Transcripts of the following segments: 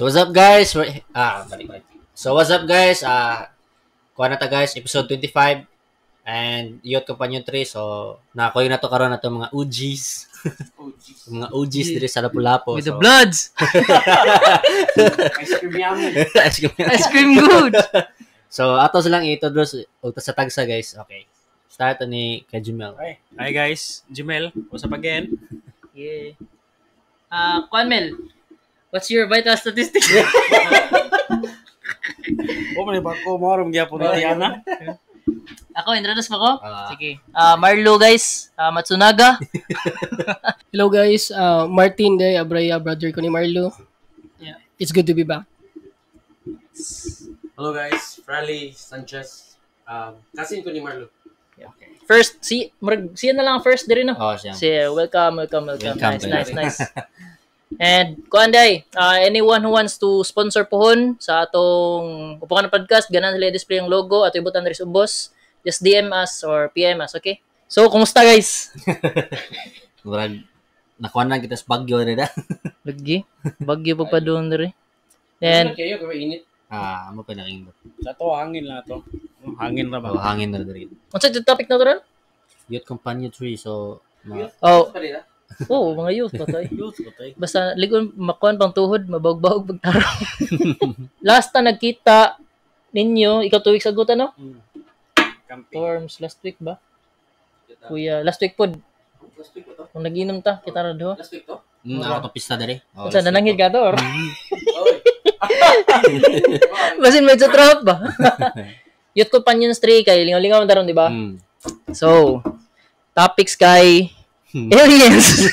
So what's up, guys? Balik, balik. So what's up, guys? Kuha na ta, guys, episode 25 and Youth Companion 3. So nakoy na to karon na to mga OGs. Mga OGs diri sa Lapu-Lapu. With the So, bloods. Ice cream yummy. Ice cream. Ice cream good. So ato silang introduce og sa tagsa, guys. Okay. Start ni kay Jumel. Hi. Hi guys, Jimel. What's up again? Yeah. Kuan Mel, what's your vital statistics? O man ba ko mo rom gyapon ni Tiana. Ako, introduce mo ko? Ah. Sige. Marlo, guys. Matsunaga. Hello guys, Martin Day Abraya, brother ko ni Marlo. Yeah, it's good to be back. Hello guys, Fraley Sanchez. Cousin ko ni Marlo. First, si, murag, siya na lang ang first diri, no? Oh, siya. Si, welcome, welcome, welcome. Welcome, Nice, nice, nice. And, kuan day, anyone who wants to sponsor pohon sa atong Upukan na Podcast, ganan sila i-display ang logo at ibutan diri sa ubos, just DM us or PM us, okay? So, kumusta, guys? Murag nakuha na kita sa Baguio rin na. Lagi. Bagyo pa pa doon diri. And, kayo kay init. Amo pa na Sa to hangin lang to. Hangin ra Oh, ba? hangin na diri. unsa yung topic na to ron? Youth Companion 3. So mga, Oh, Pa nila? oh, mga youth pa to eh. Youth ko tay. Basta ligon makuan pang tuhod, mabawg-bawg pagtarong. Last na nagkita ninyo, ikaw 2 weeks ago ta, no? Camping. Storms last week ba? Kuya, last week pod Last week ba to? kung naginom ta, kita ra duha. Last week to? Ako to pista diri. Oh, Unsa last week nananghid to. ka to or? Oy. Basin medyo trap ba? Youth Companions 3 kay lingaw-lingaw man taron, di ba? Mm. So, topics kay aliens.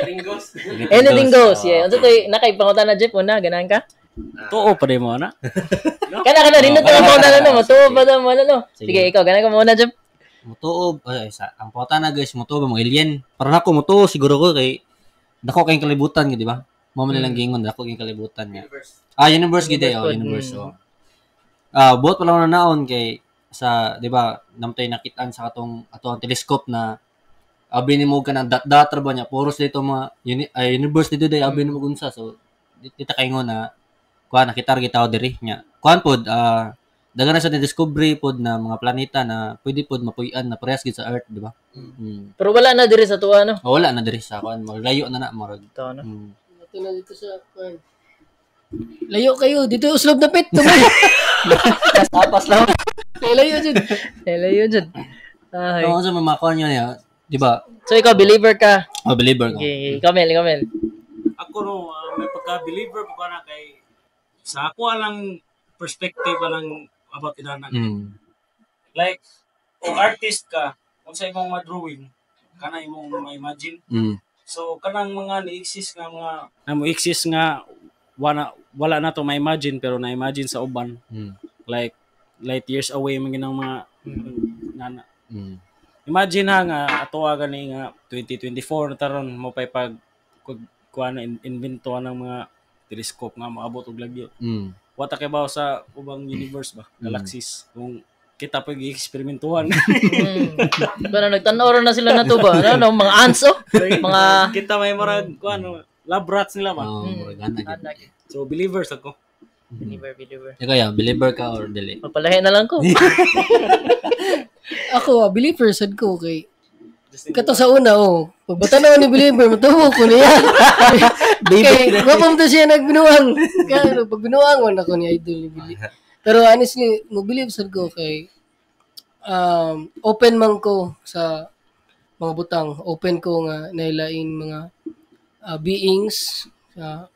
Anything goes. Anything goes. Oh, Yeah. Unsa toy nakay pangutana, Jeff, una ganahan ka? Tuo pa di mo na. Kana kana rin Oh, to ang pangutana no, matuo sige. ba ta mo no? Sige. Sige, ikaw ganahan ka muna, Jeff. Mutuo ay, sa ang pota na, guys, mutuo ba mga alien? Para nako mutuo siguro ko kay dako kayong kalibutan gid, di ba? Mo man nilang giingon dako kayong kalibutan nga. Universe. Universe gid eh, Universe oh, pod, universe oh. Buot pa lang na naon kay sa, di ba, namtay nakitaan sa katong ato ang telescope na abi nimo ka ng dot dot ra ba niya puros dito mga ay, universe dito day abi nimo unsa, so di ta kaingon na kuan nakita ra gid tao diri nya kuan pod daghan na sa discovery pod na mga planeta na pwede pod mapuy-an na parehas gid sa Earth, di ba? Pero wala na diri sa tuwa no. Oh, wala na diri sa kuan, maglayo na na murag. Ito no. Ito na dito sa kuan. Layo kayo, dito uslob na pit. Tumay. Tapas lang. Layo jud. Hello yun jud. Ay. So, unsa man mga kuan yun ya, di ba? So ikaw believer ka. Oh, believer ko. Okay, ikaw Mel, ikaw Mel. Ako no, may pagka-believer po ka na kay sa ako alang perspective alang about inana. Like kung artist ka, unsa imong ma-drawing, kana imong ma-imagine. So kanang mga ni-exist nga mga na mo exist nga wala na to ma-imagine pero na-imagine sa uban. Like light years away man ginang mga nana. Imagine ha nga ato gani nga 2024 na taron mo pay pag kuan na invento ng mga telescope nga moabot og lagyo. Wa ta kay bawo sa ubang universe ba, galaxies. Kung kita pag eksperimentuhan. Bueno, nagtan-aw ra na sila na to ba? Ano, no, mga ants oh. Mga Kita may murag kuan lab rats nila ba. Oh, murag ana gid. Ana, gid. So believers ako. Believer, believer. Ikaw ya, believer ka or dili? Mapalahi na lang ko. Ako, believer sad ko kay kato sa una oh. Pagbata na ni believer, matuo ko niya. Kay wa pa siya nagbinuang. Kaya ano, pag binuang man ako ni idol ni Billy. Pero honestly, mo believe sad ko kay open man ko sa mga butang. Open ko nga nailain mga beings sa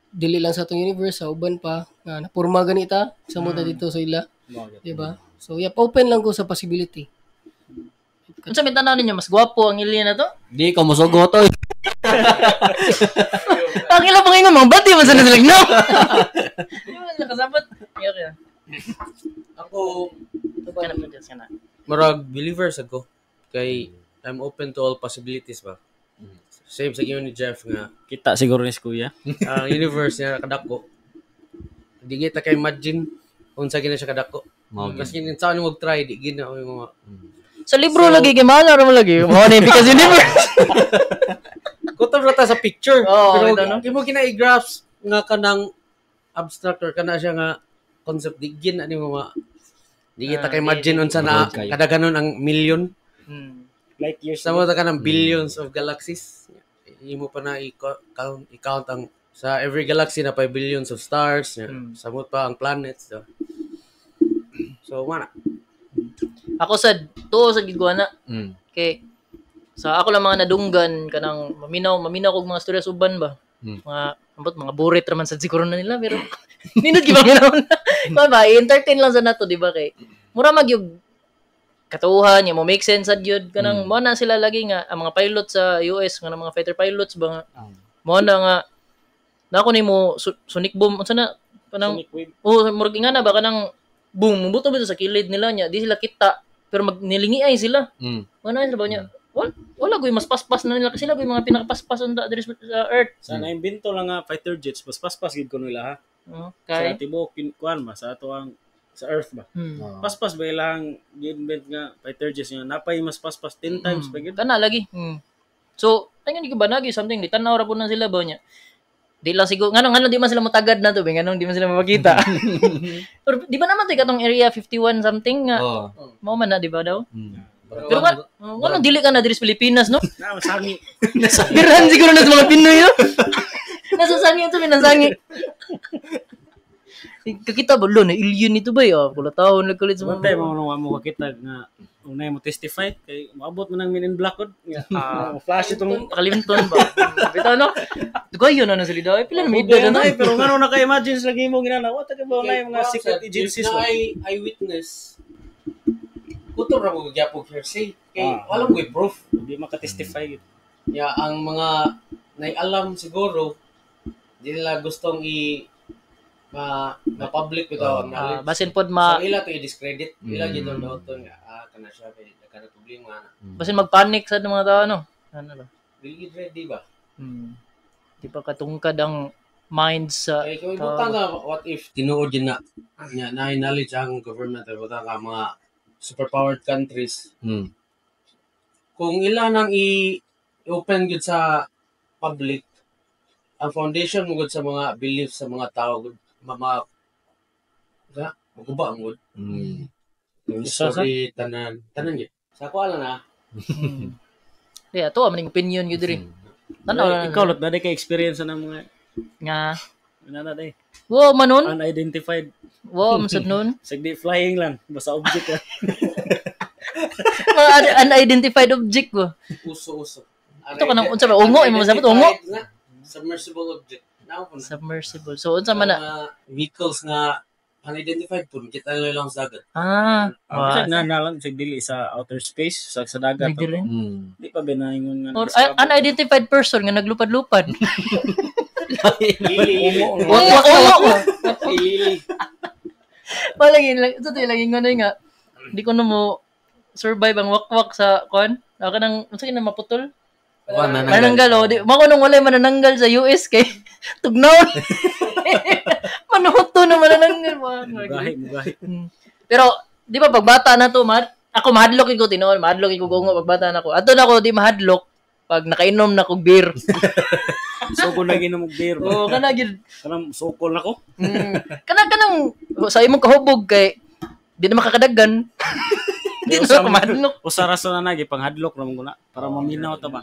dili lang sa atong universe, sa uban pa nga napurma ganita sa mo ta dito sa ila, di ba? So yep, open lang ko sa possibility. Unsa may tanaw ninyo mas gwapo ang alien na to? Di ko mosugo to. Ang ila pang ingon mga bati man sa sila no. Di man sila kasabot. Iyo kaya. Ako, Kana po Diyos kana. murag believer sad ko. Kay I'm open to all possibilities ba. Same sa inyo ni Jeff nga Kita siguro ni si Kuya. ang universe niya kadako. Di kita kay imagine unsa gina siya kadako. Mao Mas gin saan mo try di gina ako yung mga Sa libro lagi kay mahal ra mo lagi. Mao na yung because universe. Kutob ra ta sa picture. Oo, pero ito, no? di mo kina i-grasp nga kanang abstract or kana siya nga concept di gin ani mo ma di kita kay imagine unsa na kadaghanon ang million. Light years. Sa mo ta kanang billions of galaxies. Imo pa na i-count ang sa every galaxy na pa billions of stars. Samot pa ang planets. So mana. Ako sad tuo sad gid ko ana. Kay sa ako lang mga nadunggan kanang maminaw kog mga storya sa uban ba. Mga ambot mga burit ra man sad siguro na nila pero nindot gyud maminaw na. Kuan ba entertain lang sa nato di ba kay mura magyug katuhan nya mo make sense sad gyud kanang mo na sila lagi nga ang mga pilot sa US nga mga fighter pilots ba nga mo na nga nako nimo sonic boom unsa na kanang oh murag nga na ba kanang boom mubuto bitaw sa kilid nila nya di sila kita pero magnilingi ay sila. Mo na sila ba nya wala goy mas paspas na nila kasi sila goy mga pinakapaspas unta diri sa earth. Sa naimbento lang nga fighter jets mas paspas gid kuno ila ha. Okay. Sa tibuok kuan ba sa ato ang sa earth ba. Paspas ba ilang gi-invent nga fighter jets nga napay mas paspas 10 times pa gid. Kana lagi. So, tangan ko ba nagi something di tan-aw ra pud na sila ba nya. Di lang siguro ngano di man sila motagad na to ba nganong di man sila mapakita. Pero di ba naman to katong area 51 something nga. Mao man na di ba daw? Pero nga, dili ka na diri sa Pilipinas, no? Na, masangi. Birahan siguro na sa mga Pinoy, no? Nasa sangi ito, minasangi. Kakita ba, lo, na alien ito ba? Kula taon, nagkulit sa mga. Bantay, mo kakita nga, unay mo testify, kay maabot mo ng Men in Black, flash itong. Pakalimton ba? Bitaw, no? Dugayon na na sila daw. Pila na may edad, ano? Pero nga, nung naka-imagine sila mo, ginana, what ka ba, unay mga secret agencies? Na eyewitness, kutob ra mo gyapog hearsay kay wala mo proof, di makatestify gid. Ya ang mga naialam siguro di nila gustong i ma public bitaw ang knowledge. Basin pod ma so, ila to i-discredit, ila gid ang daoton nga kana siya kay kana problema na. Basin magpanic sa mga tao no. Ano ba? Dili ready ba? Di pa katungkad ang minds sa kay kung ibutang ka what if tinuod gid na nya na knowledge ang government butang ka mga superpowered countries. Kung ila nang i-open gud sa public ang foundation mo gud sa mga beliefs sa mga tao gud maguba ang gud. Yung story tanan gud. Sa ako ala na. Yeah, to man opinion gyud diri. Tanaw ikaw lot na kay experience na mga nga nana day. Wow manon unidentified. Wow mansud nun. Sagdi flying lang basta object lang. Mga unidentified object ko. Uso-uso. Ito kanang unsa ba ungo imo sabot ungo. Submersible object. Submersible. So unsa man na vehicles nga unidentified pud kita lang sa dagat. Wow. Na lang sig dili sa outer space sa dagat. Di pa binaingon nga or unidentified person nga naglupad-lupad. Ungo. Ilili. Palagi lang ito lang ingon nga. Di ko na mo survive ang wakwak sa kuan. Ako nang unsa kina maputol? Mananggal oh, di mako nung walay manananggal sa US kay tugnaw. Manuto na manananggal Mugahi, mugahi. Pero di ba pagbata na to, ako mahadlok ko tinuod, mahadlok ko gungo pagbata na ko. Adto na ko di mahadlok pag nakainom na kog beer. Sukol na ginom og beer. Oo, kana gyud. Kanang sukol na ko. Kanang sa imong kahubog kay di na makakadagan. Di na mahadlok. Usa ra sa na gipanghadlok ra man ko na para maminaw ta ba.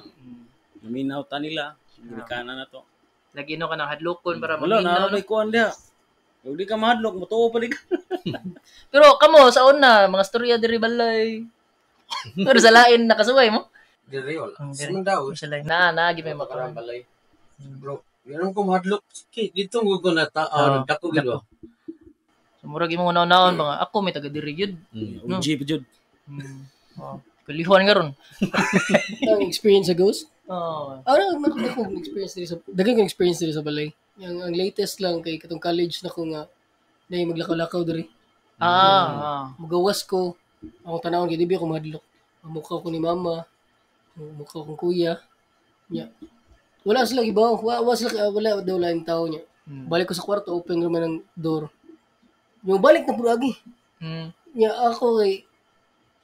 Maminaw ta nila, gikana na to. Lagi no ka nang hadlokon para maminaw. Wala na may kuan diha. Kung di ka mahadlok, motuo pa di ka. Pero kamo sa una mga storya diri balay. Pero sa lain nakasuway mo. Diri wala. Sa man daw. Sa lain na gi may makaram balay. Bro, ganun ko mahadlok. Okay, dito ko na ta nagdako gid ba. So murag imong una-unaon mga ako may taga diri gyud. No. Jeep jud. Oh, kalihuan karon. Ang experience sa ghost? Oo. Oh. Ako experience diri sa daghan kong experience diri sa balay. Ang latest lang kay katong college na ko nga nay maglakaw-lakaw diri. Mugawas ko. Akong tanawon kay di ba ako mahadlok. Mukha ko ni mama, mukha kong kuya. Nya. Wala sila ibaw, wala daw laing tao niya. Balik ko sa kwarto, open naman ang door. Yung balik na puro agi. Nya ako kay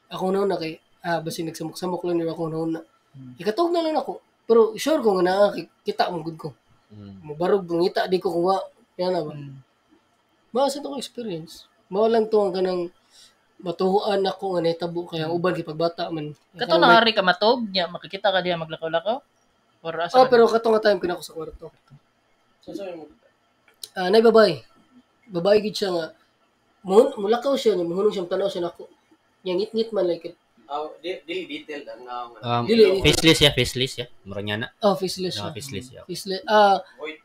ako na kay basi nagsamok-samok lang niya ako na. Ikatog na lang ako. Pero sure ko nga naa kita mo gud ko. Mobarog ngita di ko kuha. Yan na ba. Mao sa akong experience. Mao lang to ang kanang matuhuan ako nga nahitabo kay ang uban kay pagbata man. Kato na ari ka matog nya makikita ka diha maglakaw-lakaw. Or asa? Oh, pero kato nga time kinako sa kwarto. So mo. Nay babae. Babae gid siya nga mulakaw siya niya, muhunong siya tanaw siya nako. Nya ngit-ngit man like dili detailed ang dili faceless ya, faceless ya. Mura niya na. Oh, faceless siya. No, faceless ya. Faceless.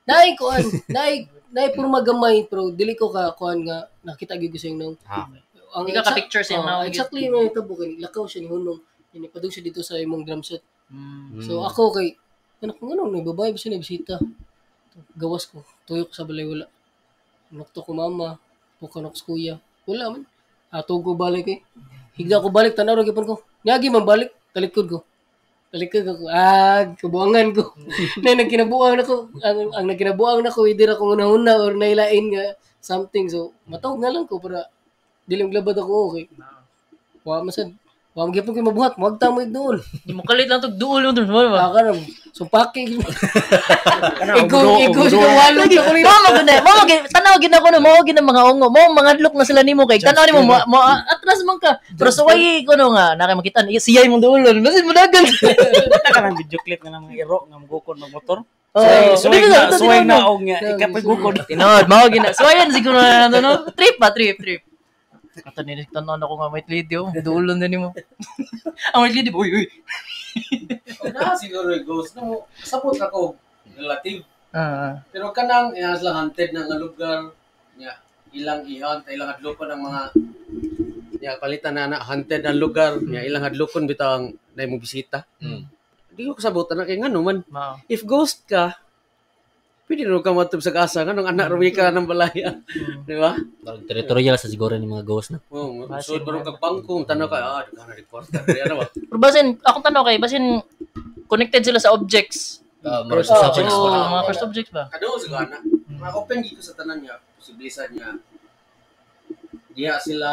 Naay kuan, naay purma gamay pero dili ko ka kuan nga nakita gyud ko sa iyong naong. Okay. Ang di ka ka-picture sa iyong naong. Exactly may tabo kay lakaw siya ni hunong. Inipadung siya dito sa imong drum set. So ako kay ano kung ano may babae ba siya nagbisita. Gawas ko, tuyo ko sa balay wala. Nukto ko mama, pukanok sa kuya. Wala man. Ato ko balik eh. Higda ko balik, tanaw ra gyud ko. Niagi man balik, talikod ko. Talikod ako. Kabuangan ko. Na nagkinabuang nako, ang nagkinabuang nako either ako una-una or nailain nga something. So matawag na lang ko para dili maglabad ako okay. Wa man sad. Wa man gyapon ko mabuhat, wag ta mo dool. Di mo kalit lang tog duol mo dun, ba? Ka so paki. Ikaw sa walo ko ni. Mao magud na. Mao tanaw gid ako no, mao gid ang mga ungo. Mao mga adlok na sila nimo kay tanaw nimo mo atras man ka. Pero suway ko no nga na kay makita siya imong duolon. Basin mo dagan. Kita ka ng video clip nga ng mga iro nga mugukon mag motor. Suway na og nga ikapigukon. Tinuod, mao gid na. Suwayan siguro na no. Trip ba, trip. Kato ni tanan ako nga white lady oh. Duolon din nimo. Ang white lady, uy uy. Na siguro ghost no, sabot ako relative. Pero kanang ihas lang haunted na nga lugar nya ilang ihan ta ilang hadlokon ang mga nya palitan na haunted ang lugar nya ilang hadlokon bitaw ang nay mo bisita. Di ko kasabutan na kay ngano man. If ghost ka pwede ro ka matub sa kasa nganong anak ruwi ka ng balaya. Di ba? Territorial sa siguro ni mga ghost na. Oh, so bro kag bangko tanaw ka daghan na reporter ano ba. Pero basin akong tanaw kay basin connected sila sa objects. First objects. Mga first objects ba? Kado siguro na. Ma-open gid ko sa tanan niya, posibilisan niya. Diha sila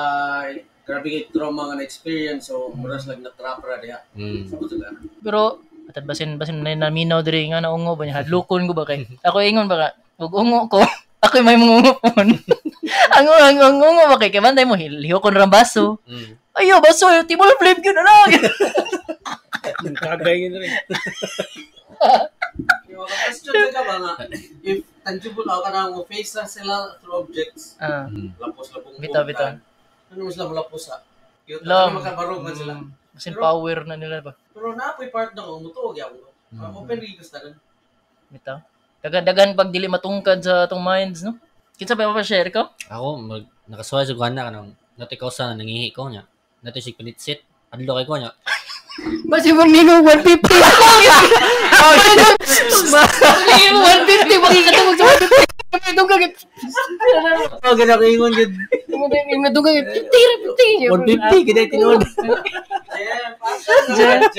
grabe kay trauma nga na experience so muras lang na trap ra diha. Sabot sila. Pero atad basin na naminaw diri nga naungo ba niya hadlokon ko ba kay ako ingon ba ka ug ungo ko ako may mungungo pon ang ungo ba kay kay bantay mo lihokon ra baso. Ayo baso tibol flip gyud na kagay gyud rin. Yung question ka ba nga if tangible ako kanang mo face ra sila through objects. Lapos lapong bitaw. Ano sila malapos sa yun makabarog man sila. Basin power na nila ba. Pero naapoy part na ko mutuog yaw. Open rin ko sa tanan. Bitaw. Dagan pag dili matungkad sa atong minds no. Kinsa pa pa-share ko? Ako nakasuway sa gana kanang natikaw sa nangihi ko nya. Nato sig panitsit. Adlo kay ko nya. Basi mo nino 150. Oh shit. 150 bakit ka tawag sa 150? Dugag. Oh, gana ko ingon gud. Dugag 50. 150 gid tinuod. Jeff.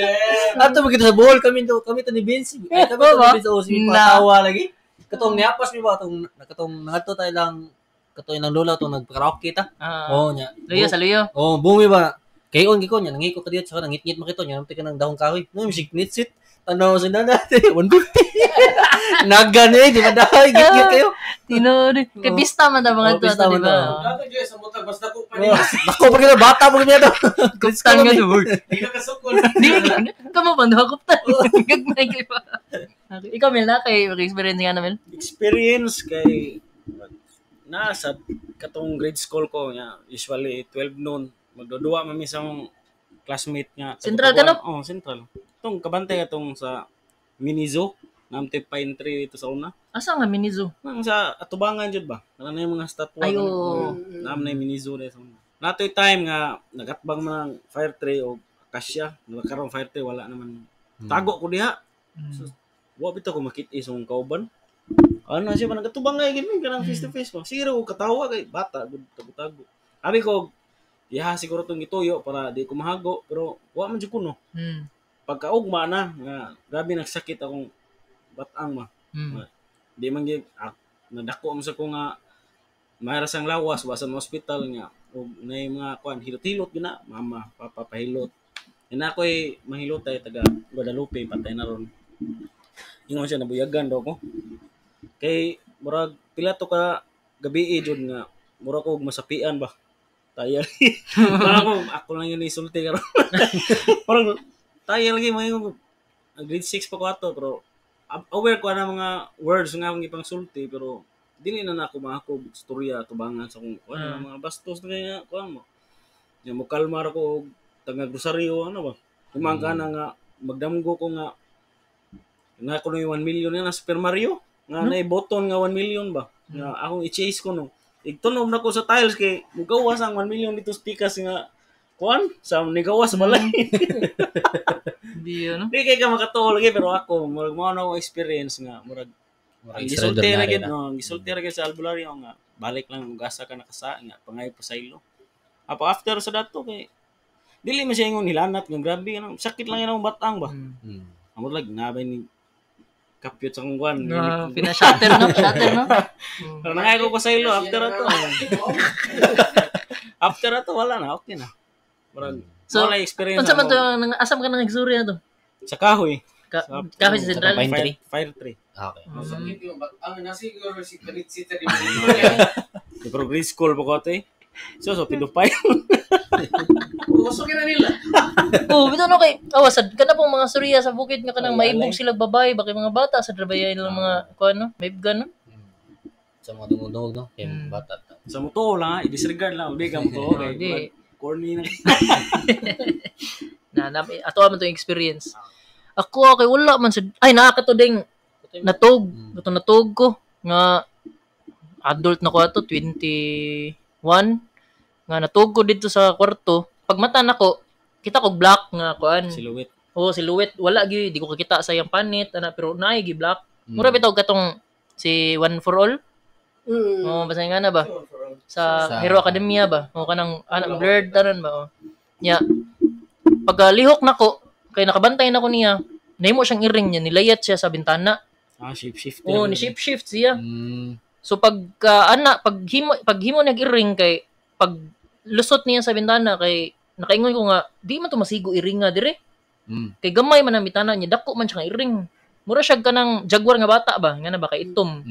Ato ba kita sa Bohol kami to ni Vince. Ay kami to ni Vince o si patawa lagi. Katong niapas mi ba atong katong nangadto tayo lang katong ilang lola tong nagpa-karaoke ta. Oh nya. Luyo sa luyo. Oh, bumi ba. Kayon gid ko nya nangiko ka dito sa nangitngit makito nya namti ka ng dahong kahoy. No, misig nitsit. Tanaw sa nana 150. Nagani di ba dahay gitgit kayo. Tinuod. Kay pista man ta mga to, di ba? Dato jay sa mutag basta ko pa ni. Dako pa kita bata pa niya to. Kuptan nga to. Di ka kasukol. Di kamo pa duha kuptan. Gagmay kay pa. Ikaw Mel na kay experience nga na Mel. Experience kay nasa katong grade school ko nya usually 12 noon magdudua man mi sa akong classmate nga. Central ka no? Oh, central. Tong kabantay katong sa mini zoo, namte pine tree dito sa una. Asa nga mini zoo? Nang sa atubangan jud ba? Kana na yung mga statwa. Ayo. Naam na yung mini zoo dito sa una. Natoy time nga nagatbang man ang fire tree o akasya, nagkaroon fire tree wala naman. Tago ko diha. So, wa bitaw ko makita isong kauban. Ano siya man nagatubang nga gid kanang face to face pa. Siguro ko katawa kay bata gud tago-tago. Abi ko diha siguro tong gituyo para di ko mahago pero wa man jud kuno. Pagkaugma na nga grabe nagsakit akong batang ma. Di man gid nadako man sa ko nga mayra sang lawas wa sa hospital nga og nay mga kuan hilot-hilot gyud na mama papa pahilot. Ina ako'y mahilotay taga Guadalupe patay na ron. Ingon siya nabuyagan daw ko. Kay murag pila to ka gabi jud nga mura ko masapian ba. Taya. Parang ako lang yun isulti karon. Parang taya lagi mga grade 6 pa ko ato pero aware ko na mga words nga akong ipangsulti pero dili na nako mahakog storya tubangan sa kung ano mga bastos na kaya kuan mo. Nya mo kalmar ko og tanga grocery ano ba. Kumang ka na nga magdamgo ko nga nga kuno yung 1 million nga na Super Mario nga naay button nga 1 million ba. Nga akong i-chase ko no. Igtunob na ko sa tiles kay mugawas ang 1 million dito sa pikas nga kuan sa nigawas sa balay. Di ano? Di kay ka makatuo lagi pero ako murag mao na akong experience nga murag ang gisulti ra gid no, ang gisulti ra gid sa albularyo nga balik lang ug asa ka nakasa nga pangay pa sa ilo. Apo after sa dato kay dili man siya ingon hilanat nga grabe ano, sakit lang yan ang batang ba. Amor lag nabay ni kapyot sa kong kuan. No, pina-shatter no, shatter no. Pero nangay ko sa ilo after ato. After ato wala na, okay na. Murag so, wala experience. Unsa man to asam ka nang igsuri na to? Sa kahoy. Kahoy sa Central Pine tree. Fire tree. Okay. Sakit yung batang nasiguro si Kanitsita di Pero grade school pa ko ato eh. So pedophile. Uso kina nila. Oh, bitaw no kay sad kana pong mga surya sa bukid nga kanang maibog sila babae baki mga bata sa trabayan nilang mga kuan no, maibgan no. Sa mga dungog-dungog no, kay bata. Sa mutuo lang, i-disregard lang, di ka mutuo kay Di. Corny na. Na ato man to experience. Ako kay wala man sad ay naa ka to ding natug, ato natug ko nga adult na ko ato 21 nga natug ko didto sa kwarto. Pag mata nako, kita ko black nga kuan. Silhouette. Oh, silhouette. Wala gyud, di ko kakita sa iyang panit ana pero naay gi black. Mura bitaw katong si One for All. Oh, basta nga na ba? Sa Hero Academia ba? O kanang anak blurred tanan ba? Oh. Nya. Pagkalihok nako, kay nakabantay nako niya, nahimo siyang iring niya, nilayat siya sa bintana. Ah, shape shifter. Oh, ni shape shift siya. So pagka ana, paghimo nag iring kay pag lusot niya sa bintana kay nakaingon ko nga di man to masigo iring nga dire. Kay gamay man ang bintana niya, dako man siya nga iring. Mura siya kanang jaguar nga bata ba, nga na ba kay itom.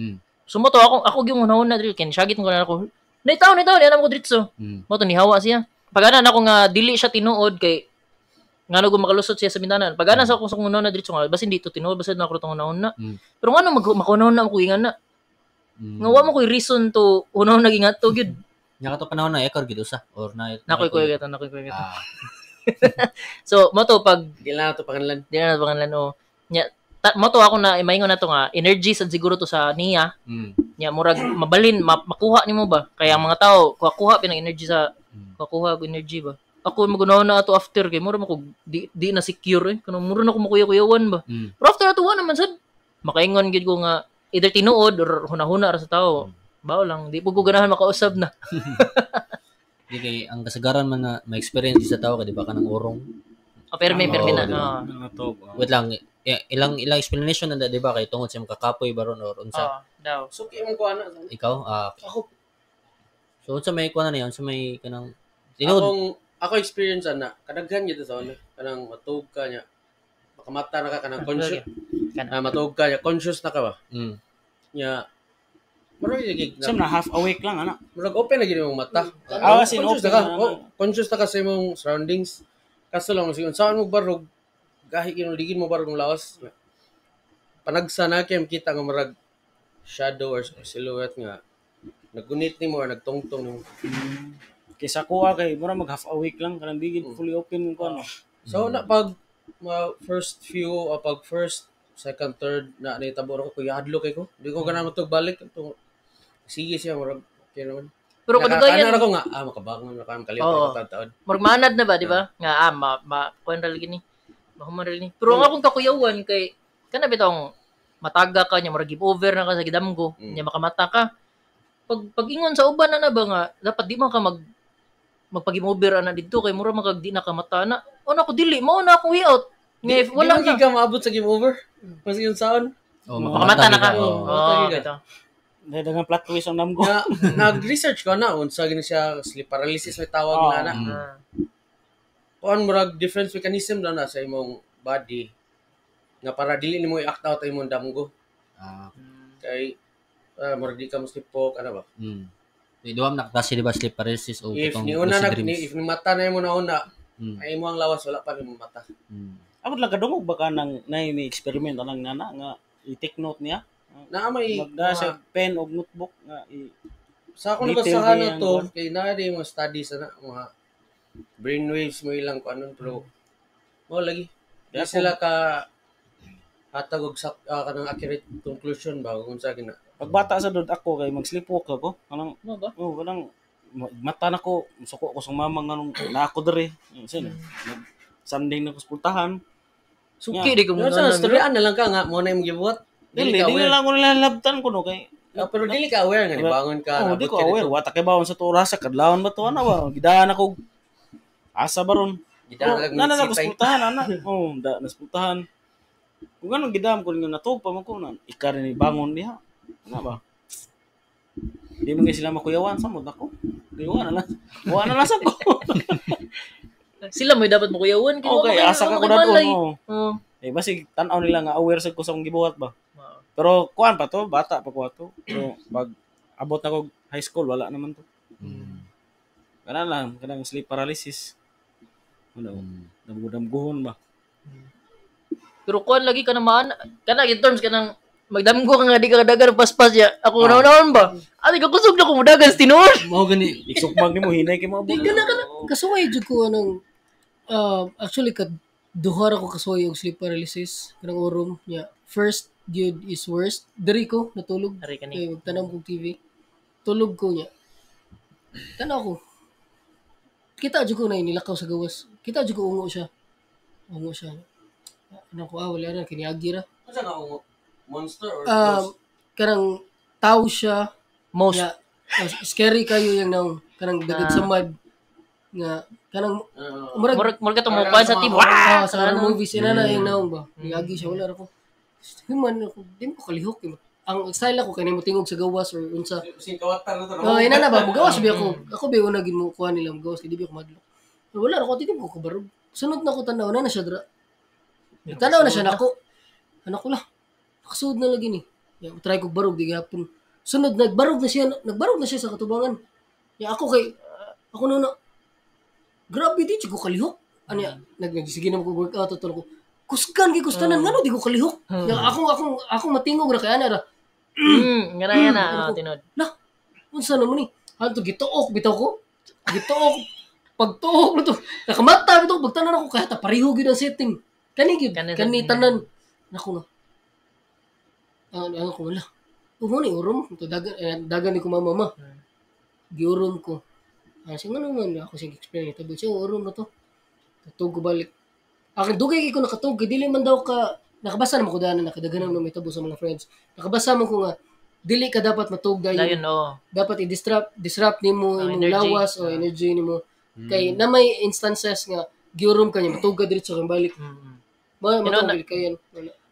So mo to ako gyung hunahon na dire kay syagit ko na ako. Naitaw ni anam ko diretso. Mo to nihawa siya. Pag ana nako nga dili siya tinuod kay ngano go makalusot siya sa bintana. Pag ana sa akong hunahon na diretso nga basin dito tinuod basin na ako tong hunahon na. Pero ngano makunahon na ako ingan na. Nga wa mo koy reason to hunahon nag ingat to gyud. Nya kato panahon na ekor gid usa or na nakoy kuya gato nakoy kuya gato. So mo to pag di na to panganlan. Di na to panganlan o. Nya mo to ako na maingon na to nga energy sad siguro to sa niya. Nya murag mabalin makuha nimo ba? Kaya ang mga tao kuha-kuha pinang energy sa kuha-kuha og energy ba. Ako magunaw na ato after kay mura mo di na secure eh. Kuno mura na ko makuya-kuyawan ba. Pero after ato wa naman sad makaingon gid ko nga either tinuod or hunahuna ra sa tao. Bao lang, di po ko ganahan makausab na. Di kay ang kasagaran man na may experience sa tao kay di ba kanang orong. Oh, perme na. Wait lang, ilang explanation na di ba kay tungod sa kakapoy baron or unsa. Oh, daw. So kay imong kuana. Ikaw ako. So unsa may kuana niya, unsa may kanang tinuod? Ako experience ana, kadaghan gyud sa una kanang matug ka niya. Makamata na ka kanang conscious. Matug ka niya, conscious na ka ba? Nya murag na half awake lang ana. Murag open na gid imong mata. Conscious na ka. Oh, conscious na ka sa imong surroundings. Kaso lang sige saan mo barog gahi gyud ligid mo barog ng lawas. Panagsa na kay makita nga murag shadow or silhouette nga naggunit nimo or nagtungtong nimo. Kaysa kuha kay mura mag half awake lang kanang di gid fully open ko ano. So na pag first few pag first, second, third na nitabo ko kuya hadlo kay ko. Di ko ganahan matug balik. Sige siya murag okay naman. Pero kadugayan ako nga makabangon na kam kaliw pa taon. Murag manad na ba di ba? Nga ma kuan ra lagi ni. Mahuman ra ni. Pero ang akong kakuyawan kay kana bitong mataga ka nya murag give over na ka sa gidamgo, nya makamata ka. Pag ingon sa uban na ba nga dapat di man ka magpag-give over ana didto kay mura man kag di na kamata na. Ona ko dili mao na akong way out. Nga wala na ka maabot sa game over. Mas yung sound. Oh, makamata na ka. Oh, bitaw. Dagang plot twist ang namgo. Nag-research ko na unsa gini siya sleep paralysis may tawag na na. Kuan murag defense mechanism daw na sa imong body nga para dili nimo i-act out ang imong damgo. Kay murag di ka moslipok ana ba? Di ba nakaklase di ba sleep paralysis o If ni una na if ni mata na imo na una, ay mo ang lawas wala pa nimo mata. Amot lang kadungog baka nang nay ni experiment anang nana nga i-take note niya. Naa may magda sa pen og notebook nga i sa akong nabasahan na to kay naa di mga studies ana mga brainwaves mo ilang kuanon pero mo lagi. Di sila ka hatag og kanang accurate conclusion ba kung unsa gina. Pagbata sa dud ako kay mag-sleepwalk ako kanang mo ba? Oh, kanang mata nako suko ko sa mama nganong na ako diri. Sino? Sunday na ko sa pultahan. Suki di ko mo na. Storyan na lang ka nga mo na imong gibuhat. Dili lang ko nilalabtan ko no kay pero dili ka aware nga nibangon ka. Oh, di ko aware. Wa ta kay bawon sa turas sa kadlawon ba to ana ba? Gidaan ako asa baron. Gidaan na na ko sa pultahan ana. Oh, da na sa pultahan. Kung anong gidam ko nga natug pa man ko na ikar ni bangon diha. Ano ba? Di man sila makuyawan samot nako. Di wa na lang. Wa na lang sa ko. Sila mo dapat makuyawan kay okay, asa ka ko dadon. Oh. Eh basig tan-aw nila nga aware sa ko sa akong gibuhat ba. Pero kuan pa to, bata pa ko ato. So pag abot na ko high school wala naman to. Kana lang, kanang sleep paralysis. Ano? Damgo-damgohon ba. Pero kuan lagi ka naman, kana in terms kanang magdamgo ka nga di ka kadagan paspas ya. Ako naon ba? Ati ka kusog na ko mudagan sa tinuod. Mao gani isukmag nimo hinay kay mo. Di kana kana kasuway jud ko anong actually kad duha ra ko kasuway og sleep paralysis kanang urom nya. First gyud is worst. Diri ko natulog. Kay magtan-aw kog TV. Tulog ko nya. Tan-aw ko. Kita jud ko na nilakaw sa gawas. Kita jud ko ungo siya. Ungo siya. Ano ko, wala na, kiniagi ra. Ano nga ungo? Monster or ghost? Kanang tao siya. Most. Nga, scary kayo yung naong. Kanang dagad sa mud. Nga, kanang... Murag ka tumukuan sa TV. Sa horror movies. Ina na yung naong ba? Kiniagi siya, wala ra ko. Human ako, di mo ko kalihok. Ang style ako, kaya mo tingog sa gawas or unsa. Singkawatan na to. Ina na ba? Mugawas ba ako? Ako ba yung unagin mo kuha nila mugawas? Kaya di ba ako madlok? Wala ra ko, di ko kabarog. Sunod na ko, tanaw na na siya dra. Tanaw na siya nako. Anak ko lah. Nakasuod na lagi ni. Ya, try ko barog di gihapon. Sunod nagbarog na siya, nagbarog na siya sa katubangan. Ya ako kay ako na grabe di ko kalihok. Ano ya, nagsige na ko workout ato ko. Kusgan kay kustanan ngano di ko kalihok. Ya ako matingog ra kay ana ra. Ngana na tinod. Lah, unsa na mo ni? Hanto gituok bitaw ko. Gituok pagtuok na to. Nakamata bitaw pagtanan ako kay ta pareho gyud ang setting. Kani gyud, kani tanan. Nako nga. Ano ko wala. Umo ni urom to dagan dagan ni ko mama. Giurom ko. Siya ngano man ako siya explain ito. Siya urom na to. Tutug ko balik. Akin dugay kay ko nakatug kay dili man daw ka nakabasa naman ko daan nakadaganan na may tabo sa mga friends. Nakabasa man ko nga dili ka dapat matug dayon. Dayon oh. Dapat i-disrupt disrupt nimo imong lawas o energy nimo. Kay na may instances nga giurom ka niya matug ka diretso kang balik. Matugil kayo.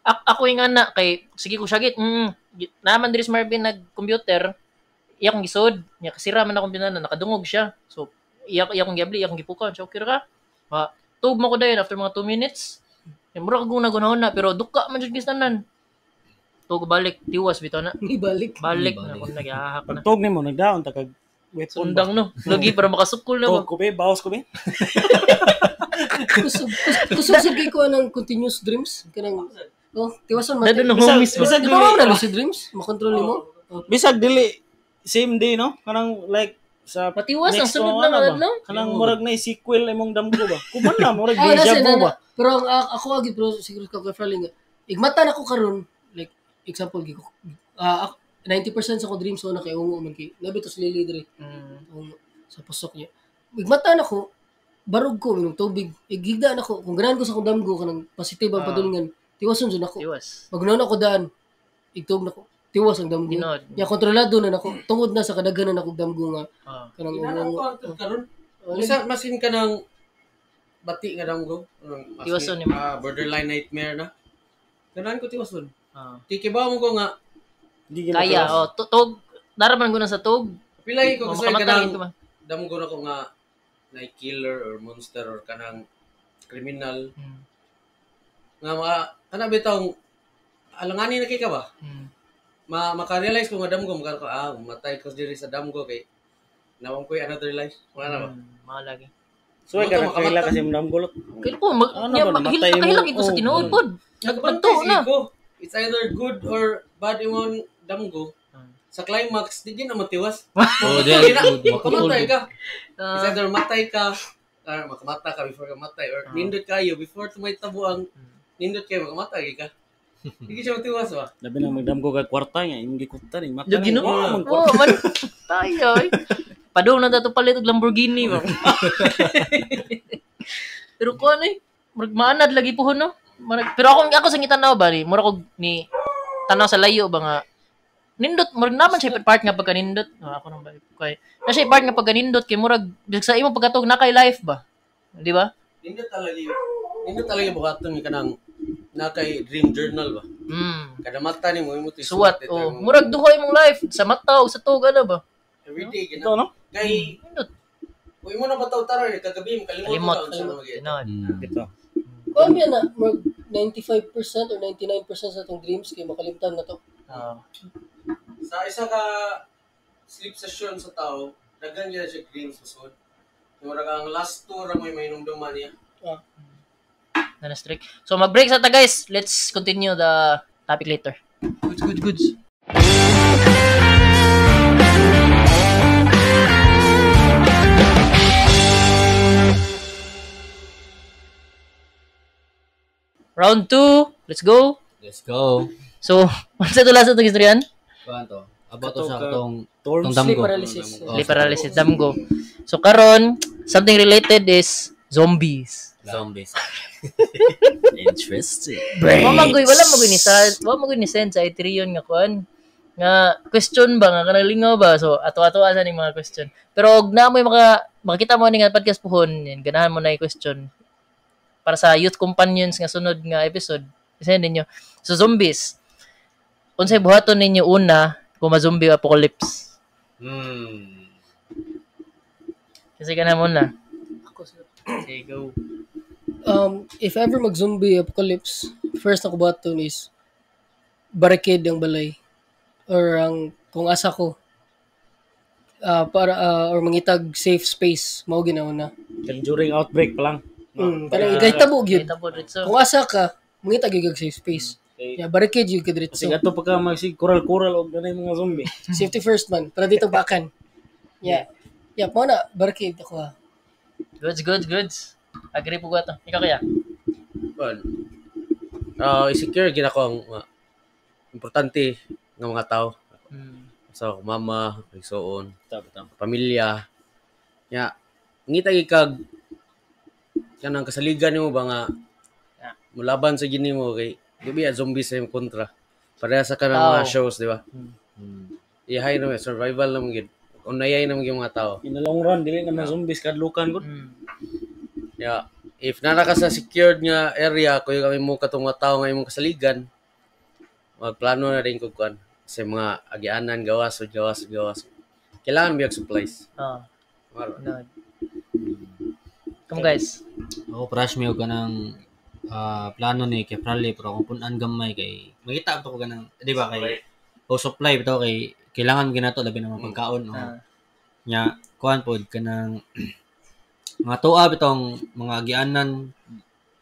Ako yung anak kay sige ko syagit. Naman diri si Marvin nag-computer. Iya akong gisod. Nya kasira man akong binana nakadungog siya. So iya akong giabli, iya akong gipukaw. So okay ra ka. Tug mo ko dayon after mga 2 minutes. Mura kag gunahon na pero duka man jud gistanan. Tug balik tiwas bitaw na. Ibalik. Balik na kung nagahak na. Pagtug nimo nagdaon ta kag weapon. Sundang no. Lagi para makasukol na ba. Tug ko be, bawas ko be. Kusog kay ko anang continuous dreams kanang oh tiwason man. Bisag dili na lucid dreams makontrol nimo. Bisag dili same day no kanang like sa matiwas ang sunod na adlaw kanang murag na sequel imong damgo ba. Kuman na murag deja vu ba. Pero ang ako agi pero siguro ka kay Fraley nga igmata na ko karon like example gi ko 90% sa ko dreams so na kay ungo man kay labi to si Lily diri. Sa pasok niya. Igmata na ko barog ko minom tubig igigda na ko kung ganahan ko sa akong damgo kanang positive ang padulngan tiwason jud ako. Tiwas. Pag na ako daan igtog na ko tiwas ang damgo. Ya kontrolado na nako tungod na sa kadaghanan akong damgo nga kanang ungo karon. Bisa masin ka ng bati nga damgo tiwason nimo borderline nightmare na. Ganahan ko tiwason. Ti kibaw mo ko nga kaya oh tug daraman ko na sa tug. Pilay ko kasi kanang damgo na ko nga like killer or monster or kanang criminal. Nga mga kana bitong alanganin na kay ka ba? Maka-realize ko nga damgo maka matay ko diri sa damgo kay Nawang ko'y another life. Wala na ba? Mga lagi. So ay ka nagkaila kasi mo damgolot. Kaila po Ano ba, namatay mo? Nakahilak ko sa Oh, tinuod pod. Nagbantay Nagto na. ko. It's either good or bad imong damgo. Sa climax, di na matiwas. Oh, di Di na, maputol. mamatay ka. It's either matay ka, or makamata ka before ka matay, or nindot kayo before tumaytabo ang nindot kayo, makamatay ka. Hindi siya matiwas ba? Labi na magdamgo ka kwarta nga imong gikutan mata. Yung gino? Oh, man. Tayo eh. Padung na dato palit og Lamborghini ba. Pero ko ano eh, murag maanad lagi puhon no. Murag, pero ako sa ngitanaw ba ni, murag og ni tanaw sa layo ba nga nindot murag naman siya part nga pagka nindot. Oh, ako nang ba kay. Na siya part nga pagka nindot kay murag sa imong pagkatog na kay life ba. Di ba? Nindot talaga yun. Nindot talaga buhaton ka nang na kay dream journal ba? Kada mata ni mo imo Suwat oh, murag duha imong life sa mata o sa tug ano ba? Everyday Ito no? Kay Nindot. kung imo na bataw taron kagabi mo Kalimot. kalimot ka unsa na Tinuod. Ito. Kuan na murag 95% or 99% sa atong dreams kay makalimtan na to. Sa isa ka sleep session sa tao, daghan gyud siya dreams usod. Murag ang last two ra may mainumduman niya. Na strict. So mag-break sa ta guys. Let's continue the topic later. Goods, goods, goods. Round 2. Let's go. Let's go. So, unsa to last atong istoryan? Kuan to? About to sa Kato katong Storm tong Sleep damgo. paralysis. Oh, Sleep paralysis, damgo. So karon, something related is zombies. Zombies. Interesting. Wa magoy wala magoy ni sa wa magoy ni send sa Ethereum nga kuan nga question ba nga kanang lingaw ba so ato-ato asa ning mga question. Pero og na moy maka makita mo ni nga podcast puhon yan, ganahan mo na i-question para sa youth companions nga sunod nga episode. Send ninyo. So zombies. Unsay buhaton ninyo una kung ma-zombie apocalypse? Kasi ka na muna. Ako sir. Sige, go. If ever mag-zombie apocalypse, first ako buhaton is barricade ang balay or ang kung asa ko para or mangitag safe space mao ginauna. During outbreak pa lang. Kanang igahitabo gyud. Kita po dito. Kung asa ka, mangitag gyud og safe space. Okay. Yeah, barricade gyud ka diretso. Kasi ato pagka magsig kural-kural og ganay mga zombie. Safety first man, para dito bakan. Yeah. Yeah, mao na barricade ako ha. Goods, goods, goods. Agree po ko ato. Ikaw kaya? Well, i-secure gid ako ang mga importante nga mga tao. Sa so, mama, igsoon, Tama, tama. pamilya. Ya, ngita gid kag kanang kasaligan nimo ba nga mulaban sa gini mo kay di ba zombies sa imong kontra. Pareha sa kanang mga Tao. shows, di ba? Ihay na survival na gid. Unayay na gyud mga tao. In the long run, dili naman zombies kadlukan gud. Yeah. If nara ka sa secured nga area, kuyo kami mo katong mga tao nga imong kasaligan, magplano na rin kog kuan sa mga agianan gawas o gawas o gawas. Kailangan biyag supplies. Ah, Maro. no. Come guys. Ako crush mi og kanang plano ni kay Prali pero kung punan gamay kay makita to ko kanang di ba kay o supply bitaw kay kailangan ginato labi na mga pagkaon oh. Nya kuan pod kanang mga tuwa bitong mga agianan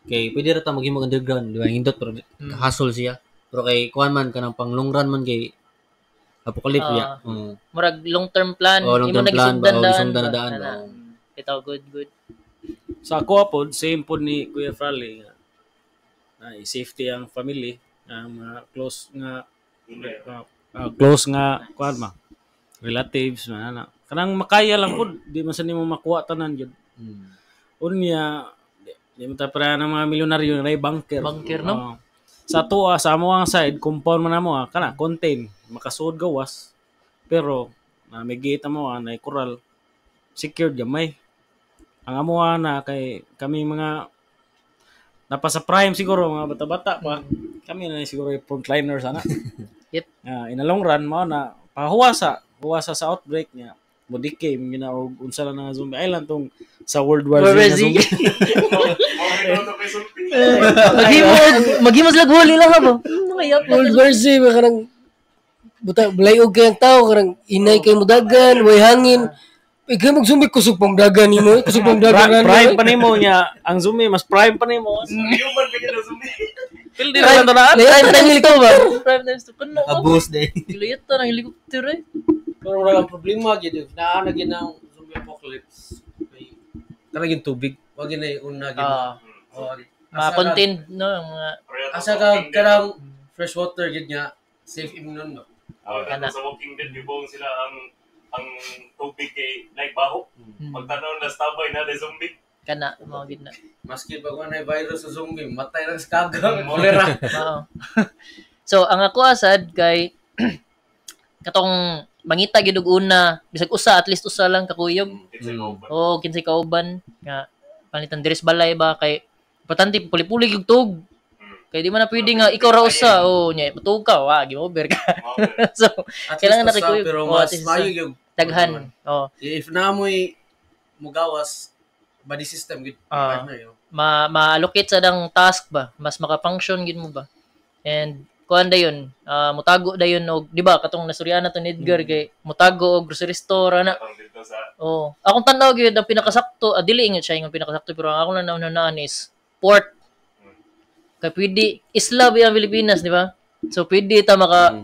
kay pwede ra ta maghimo underground di ba hindot pero hassle siya pero kay kuan man kanang pang long run man kay apocalypse ya. Murag long-term plan. Oh, long-term Imo plan ba? nagisundan Oh, daan gisundan ba? na daan ba? Ana. Ito, good, good. Sa ako pod, same pod ni Kuya Frale nga. Na safety ang family, ang mga close nga close nga kuan ma relatives man ana. Kanang makaya lang pod, di man sa nimo makuha tanan gyud. Unya di mo ta para ng mga milyonaryo na banker. Banker, no? Oo. Sa tuwa sa amo ang side compound man namo kana contain makasuod gawas pero na may gate mo na kural secured gamay. Ang amo na kay kami mga napa sa prime siguro mga bata-bata pa kami na siguro yung frontliners ana. Yep. In the long run mao na pahuwasa huwasa sa outbreak niya mo decay gina og unsa lang nga zombie island tong sa World War Z World War nga Z. zombie. Maghimo, maghimo sila huli lang ha ba? Mga yap. World War Z ba kanang buta balayog kay ang tao kanang inay kay mudagan, way hangin. Ikaw mag-zombie kusog pangdagan nimo, kusog pangdagan Prime pa nimo niya. Ang zombie mas prime pa nimo. Human bigyan ng zombie. Pildi na lang talaan. Prime times 2 ba? Prime times 2 kuno. Abus day. Giluyot ta ng helicopter eh. Pero wala ang problema gyud. Naa na gyud ang zombie apocalypse. May kanang yung tubig. Wag gyud na una gyud. Ma-contain no ang mga asa ka kanang fresh water gyud nga safe imnon no. Kana sa Walking Dead gibong sila ang tubig kay like baho. Pagtanaw na stabay na de zombie. Kana mao gid na. Maski pag wala virus sa zombie, matay ra sa kaga, kolera. Mao. So ang ako asad kay katong mangita gid og una bisag usa, at least usa lang kakuyog. Oh, kinsay kauban nga palitan diri sa balay ba kay importante puli-puli gyud tug. Kay di man na pwede nga ikaw ra usa o nya matuog ka wa game over ka. So kailangan na kay pero mas maayo gyud daghan. Oh. If na moy mugawas body system gid partner yo. Ma-allocate sa dang task ba, mas maka-function gid mo ba. And kuan dayon, mutago dayon og di ba katong nasuryan na to ni Edgar kay mutago og grocery store ana. Oh, akong tan-aw gyud ang pinakasakto, dili ingon siya ingon pinakasakto pero ang akong lang naunaan is port. Kay pwede isla ba ang Pilipinas, di ba? So pwede ta maka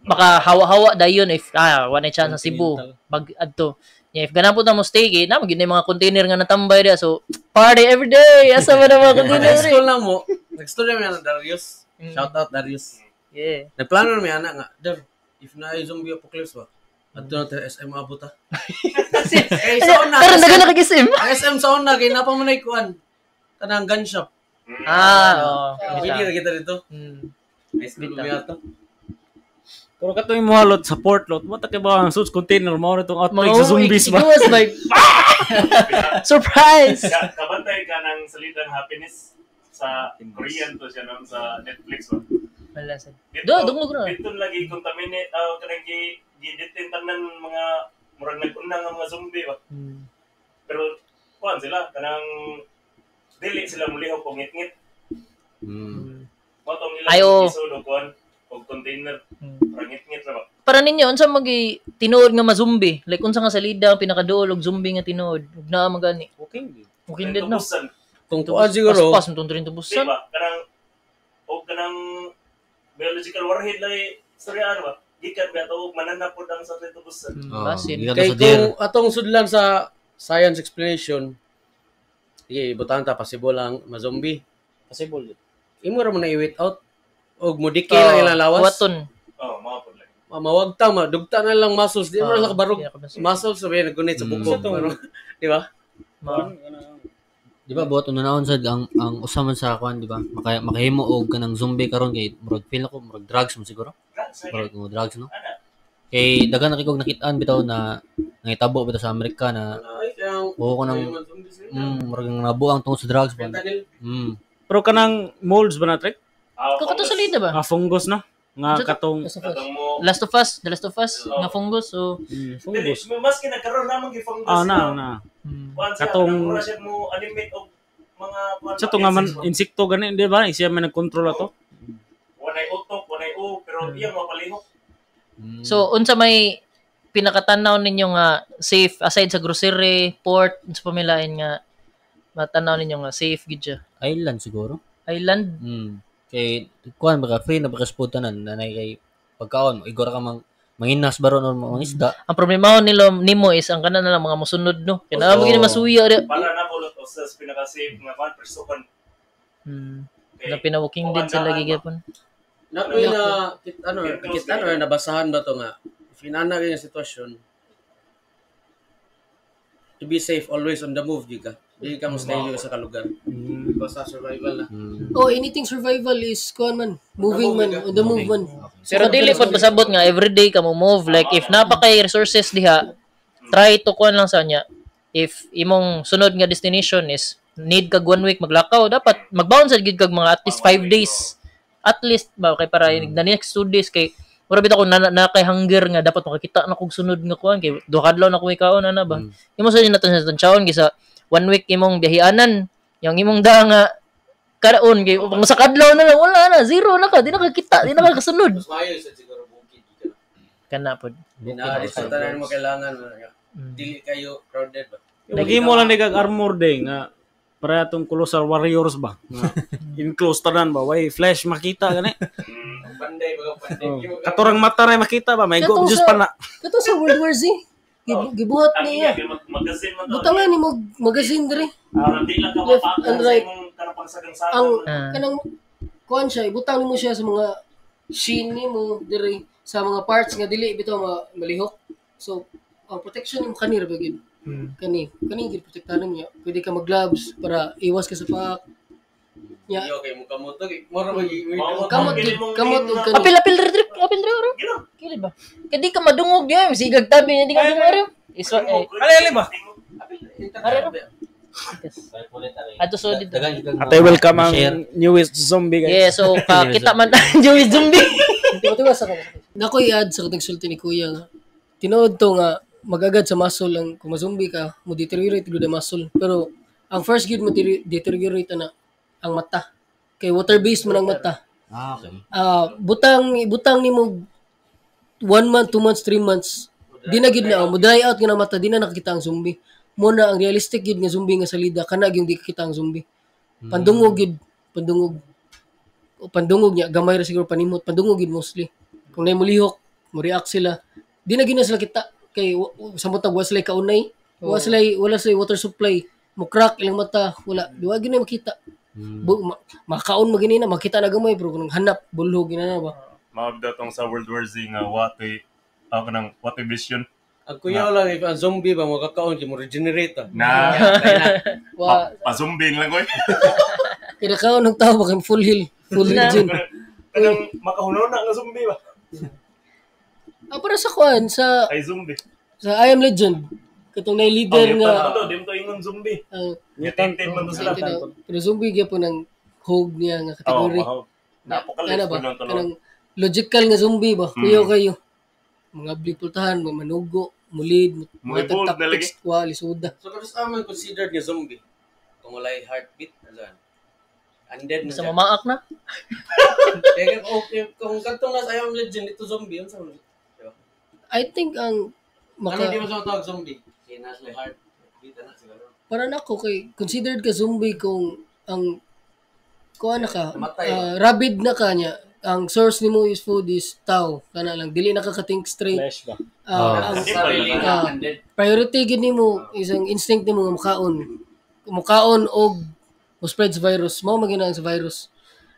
makahawa-hawa dayon if wala na chance sa Cebu mag adto. Yeah, if ganang po ta mo stay kay na gyud na mga container nga natambay dia. So party every day. Asa man ang mga container? Nag-school na mo. Nag-school na mi ana Darius. Shout out Darius. Yeah. Nagplano na mi ana nga, Dar, if na zombie apocalypse ba? Adto na ta SM abot ta. Kay sa una. Karon daghan na kag SM. Ang SM sa una kay napa man ay kuan. Kanang gun shop. Oo. Pwede ra kita dito. High school mi ato. Pero katong imo halot sa port lot, mo ta kay ba ang suits container mao na tong outbreak sa zombies ba? It was like surprise. Kabantay ka ng salitang happiness sa Korean to siya noon sa Netflix ba. Wala sad. Do dungog ra. Dito lagi contaminate kanang gi-detain tanan mga murag nag-una nga mga zombie ba. Pero kuan sila kanang dili sila mulihok og ngit-ngit. Mao tong ilang isod og kuan og container. Para ngit-ngit ra ba. Para ninyo unsa magi tinuod nga ma-zombie? Like unsa nga salida ang pinakaduol og zombie nga tinuod? Ug naa man gani. Okay. Walking Dead no. Kung tuan siguro. Paspas mo tong tubusan. Diba? Kanang og kanang biological warhead lay istorya ba? Gikan ba og mananapod ang sa tubusan. Basin. Kay kung atong sudlan sa science explanation, sige, butang ta possible ang ma-zombie. Possible. Imo ra mo na i-wait out og mo decay lang ilang lawas. Waton. Oh, mao pud lang. Mawagta ma, dugta na lang muscles, di mo ra nakabarog. Muscles sabi naggunit sa buko. Di ba? Di ba buhat unahon sad ang usa man sa kuan, di ba? Makahimo og kanang zombie karon kay murag feel ako murag drugs mo siguro. Murag mo drugs no. Kay daghan na kay kog nakit-an bitaw na nangitabo bitaw sa Amerika na oo ko nang murag nabuang tungod sa drugs ba. Pero kanang molds ba na trek? Kato sa lida ba? Fungus no? Nga katong Last of Us, The Last of Us nga fungus o fungus. Maski nagkaroon namang gi fungus. Na. Katong mo animate og mga sa to nga man insekto gani di ba? Siya man nagkontrol ato. Wanay utok, wanay u pero iyang mapalihok. So unsa may pinakatanaw ninyo nga safe aside sa grocery, port, unsa pa may lain nga matanaw ninyo nga safe gid siya? Island siguro. Island? Kay kuan baka free na baka spud tanan nanay kay pagkaon igor ka mang manginas baron or mangisda. Ang problema nilo nimo is ang kanan na lang mga musunod no. Kay naa mo gini masuya di. Para na pulot sa pinaka safe nga kuan persukan. Na pina-Walking Dead sila gigapon. Na na ano kita ano nabasahan ba to nga if inana kay sitwasyon to be safe always on the move gyud ka. Di ka mo stay sa kalugar. Basta survival na. Oh, anything survival is kuan man, moving man, on the move man. Pero dili pod pasabot nga everyday ka mo move. Like if napa kay resources diha, try to kuan lang sa niya. If imong sunod nga destination is need kag 1 week maglakaw, dapat magbaon sad gid kag mga at least 5 days. At least ba kay para the next 2 days kay mura bitaw ko na kay hunger nga dapat makakita na kog sunod nga kuan kay duha ka adlaw na ko ikaon ana ba. Imo sa nato sa tansyaon kaysa 1 week imong biyahianan, yung imong da nga karaon kay pang sa kadlaw na lang wala na, zero na ka, di na kakita, di na ka kasunod. Mas maayo sa siguro bukid ka. Kana pod. Na dito tanan mo kailangan dili kayo crowded ba. Lagi mo lang nigag armor day nga para atong colossal warriors ba. Enclosed tanan ba, way flash makita gani. Panday ba panday. Katurang mata ra makita ba, may go just pa na. Kato sa World War Z. Gibuhat niya. Magazine man to. Butangan ni mo magazine diri. Di lang ka mapakon sa imong kanang pagsagang-sagang. Ang kanang kuan siya, ibutang nimo siya sa mga shin nimo diri sa mga parts nga dili bitaw malihok. So ang protection nimo kani ra ba gyud. Kani gyud protektahan niya. Pwede ka mag-gloves para iwas ka sa paak. Ya. Okay, mo kamot mura ba kamot kamot og kani. Apil diri apil diri ro. Kili ba? Kay di ka madungog diya, sigag tabi niya di ka madungog. Iswa eh. Ali ba? Ato so dito. Ate welcome ang newest zombie guys. Yeah, so kita man newest zombie. Tiwa-tiwa sa ko. Nako i-add sa katong sulti ni Kuya nga. Tinuod to nga magagad sa muscle lang kung ma-zombie ka, mo deteriorate gud ang muscle. Pero ang first gud mo deteriorate ana ang mata. Kay water-based man ang mata. Ah, okay. Butang nimo 1 month, 2 months, 3 months. Di na gid na mo dry out nga mata, di na nakakita ang zombie. Mo na ang realistic gid nga zombie nga salida kana gyud di kakita ang zombie. Pandungog gid, pandungog. O pandungog niya gamay ra siguro panimot, pandungog gid mostly. Kung nay mulihok, mo react sila. Di na gid na sila kita kay samot wa sila kaunay, wala sila water supply, mo crack ilang mata, wala. Di wa gid na makita. Makaon magini na makita na gamay pero kung hanap bulhog gina na ba. Maabda tong sa World War Z nga watoy ako nang watoy vision. Ang kuya lang if ang zombie ba makakaon kay mo regenerate na. Wa pa zombie lang oy. Kaya kaon og tao ba full heal, full regen. Kanang makahunaw na nga zombie ba. Para sa kuan sa ay zombie. Sa I Am Legend katong nay leader nga to dim to ingon zombie. Mutant man to sila. Pero zombie gyapon ang hog niya nga kategory. Oh, na-apocalypse ba? Kanang logical nga zombie ba? Kuyo kayo. Mga blipultahan, mga manugo, mulid, mga tactics, wa lisuda. So karos aman considered nga zombie kung walay heartbeat azan. Undead na. Sa mamaak na. Kaya okay kung kadtong nasa I Am Legend ito zombie unsa man. I think ang maka ano di mo sa tawag zombie? Kaya nasa heartbeat ana siguro. Para nako kay considered ka zombie kung ang kuan na ka, rabid na ka niya. Ang source nimo is food is tao kana lang dili na ka ka-think straight. Flesh ba? Ang priority gid nimo is ang instinct nimo nga mukaon. Mukaon og mo spread sa virus. Mao man gina ang sa virus.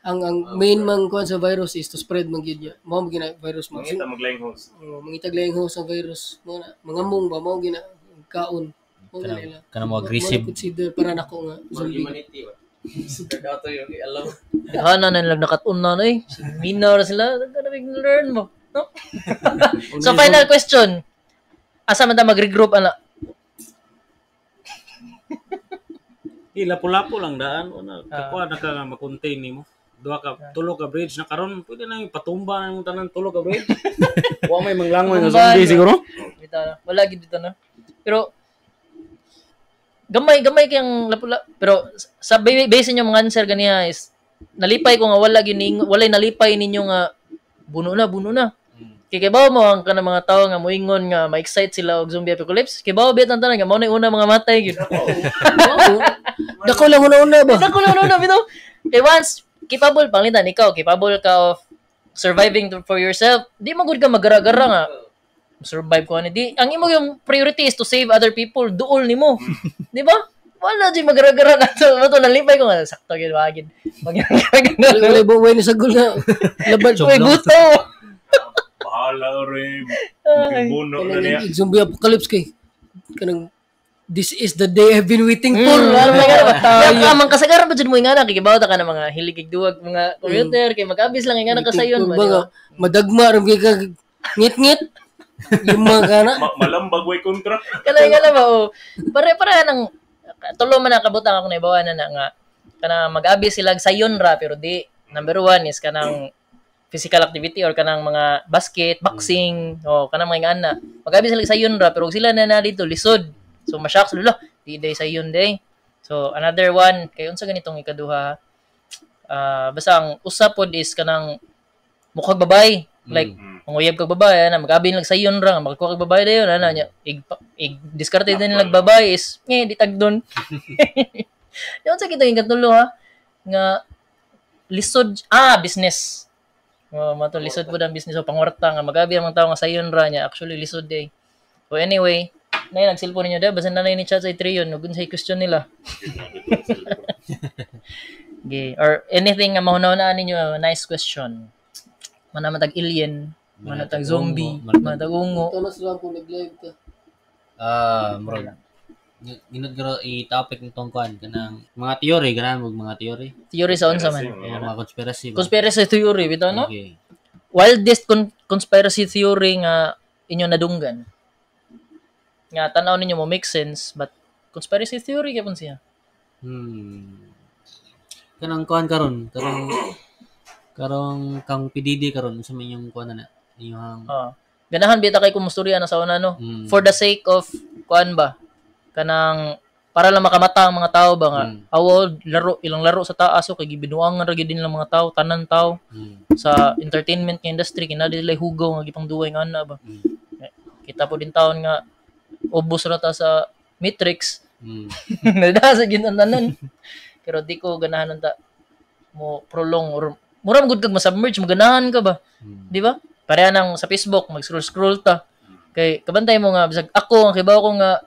Ang main man kuan sa virus is to spread man gid niya. Mao man gina virus mo. Mangita maglaing host. Mangita laing host ang virus. Mao na mangamong ba mao gina kaon. Mao gina. Kana mo aggressive. Consider para nako nga zombie. Humanity ba? Spread out yung alam. Hana na lang nakatun na eh. Minaw na sila. Gonna learn mo. No? So final question. Asa man ta mag-regroup ana? Lapu-lapu lang daan. Una, kakuha na ka nga ma-contain nimo. Duha ka tulo ka bridge na karon pwede na yung patumba na yung tanan tulo ka bridge. Wa may manglangoy nga zombie siguro. Bitaw na. Wala gid dito na. Pero gamay kayang lapula pero sa base niyo mga answer ganiha is nalipay ko nga wala gyud walay nalipay ninyo nga buno na. Kay kibaw mo ang kanang mga tawo nga moingon nga ma-excite sila og zombie apocalypse. Kibaw bit ang tanan nga mao na una mga matay gyud. Dako lang una-una ba? Dako lang una bitaw. Kay once capable panglitan ikaw, capable ka of surviving for yourself, di mo gud ka magaragara nga survive ko ani. Di ang imo yung priority is to save other people, duol nimo. Di ba? Wala di magaragara na to. Mato nalipay ko nga sakto gyud wagid. Wala buway ni sagol nga laban oy buto. Bahala ore. Buno na niya. Zombie apocalypse kay kanang this is the day I've been waiting for. Kaya mang kasagaran pa jud mo ingana kay gibaw ta ka na mga hilig duwag mga computer kay mag-abis lang ingana ka sayon ba. Madagma ram kay ka ngit-ngit. Yung mga kana. Malambag way kontra. Kanang nga ba o. Pare-pare nang tulo man nakabutang ako naibawan na nga kanang mag-abi sila sayon ra pero di number 1 is kanang physical activity or kanang mga basket, boxing, o kanang mga ingana. Mag-abi sila sayon ra pero sila na dito lisod. So ma-shock sila, di day sayon day. So another one kay unsa ganitong ikaduha? Basta ang usa pod is kanang mukhang babay. Like Manguyab kag babae ana, magabi lang sayon ra, makakuha kag babae dayon ana nya. Ig diskarte din lang babae is nge di tagdon. Yon sa kita yung katulo ha nga lisod business. Oh, mato lisod pud ang business o pangwarta nga magabi ang mga tao nga sayon ra nya, actually lisod day. So anyway, nay nag-cellphone ninyo da basan na ni chat sa Trion ug unsay question nila. Okay, or anything nga mahuna-hunaan ninyo, nice question. Mana matag alien, mana tag zombie, mana tag ungo. Ito na sila kung nag-live ka. Murag ginod garo i-topic nitong kuan kanang mga theory, ganahan mo mga theory. Theory sa unsa man? O mga conspiracy. Ba? Conspiracy theory bitaw no? Okay. Wildest conspiracy theory nga inyo nadunggan. Nga tan-aw ninyo mo make sense but conspiracy theory gyapon siya. Kanang kuan karon, karong kang PDD karon unsa man inyong kuan na inyong Ganahan bita kay kumustorya na sa una no. For the sake of kuan ba kanang para lang makamata ang mga tao ba nga awo laro ilang laro sa taas o kay gibinuangan ra gyud nilang mga tao tanan tao sa entertainment nga industry kinadi nila hugaw nga gipangduway nga ana ba. Kita po din taon nga ubos ra ta sa Matrix. Nada sa gyud ang tanan. Pero di ko ganahan ta mo prolong or mura man gud kag ma-submerge mo ganahan ka ba? Di ba? Pareha nang sa Facebook mag-scroll-scroll ta. Kay kabantay mo nga bisag ako ang kibaw ko nga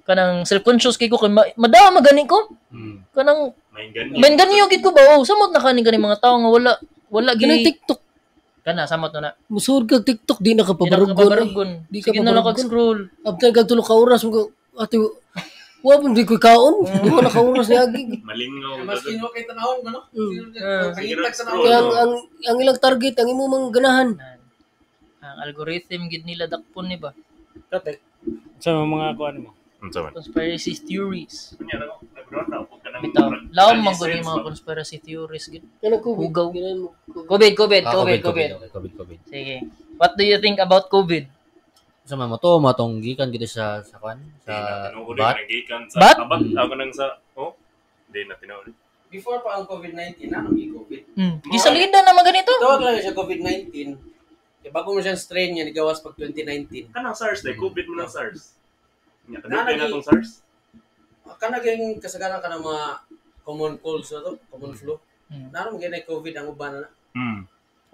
kanang self-conscious kay ko kay madama gani ko. Kanang maingganyo gid ko ba? Oh, samot na kaning kani mga tao nga wala gid kanang TikTok. Kana samot na na. Musuod kag TikTok di na ka pabarugon. Di ka na lang kag scroll. Abtan kag tulo ka oras mo ate wa pud di ko kaon. Di mo na ka oras ni agi. Malingaw. Mas kino kay tanawon ba no? Kaya ang ilang target ang imo mang ganahan. Ang algorithm gid nila dakpon ni ba? Kate. Sa mga kuan mo. Conspiracy theories. Bitaw. Laom man gud yung mga conspiracy theories gid. Hugaw. COVID. COVID. Sige. What do you think about COVID? Sa mga to matong gikan gid sa kuan sa bat. Bat? Ako nang sa di na tinuod. Before pa ang COVID-19 na nang COVID. Gisalida na man ganito. Tawag lang siya COVID-19. Kay bago mo siyang strain nga nigawas pag 2019. Kanang SARS day, COVID man ang SARS. Nya kadugay na tong SARS. Kanang kasagaran ka ng mga common colds na to, common flu. Naroon mo COVID ang uban na.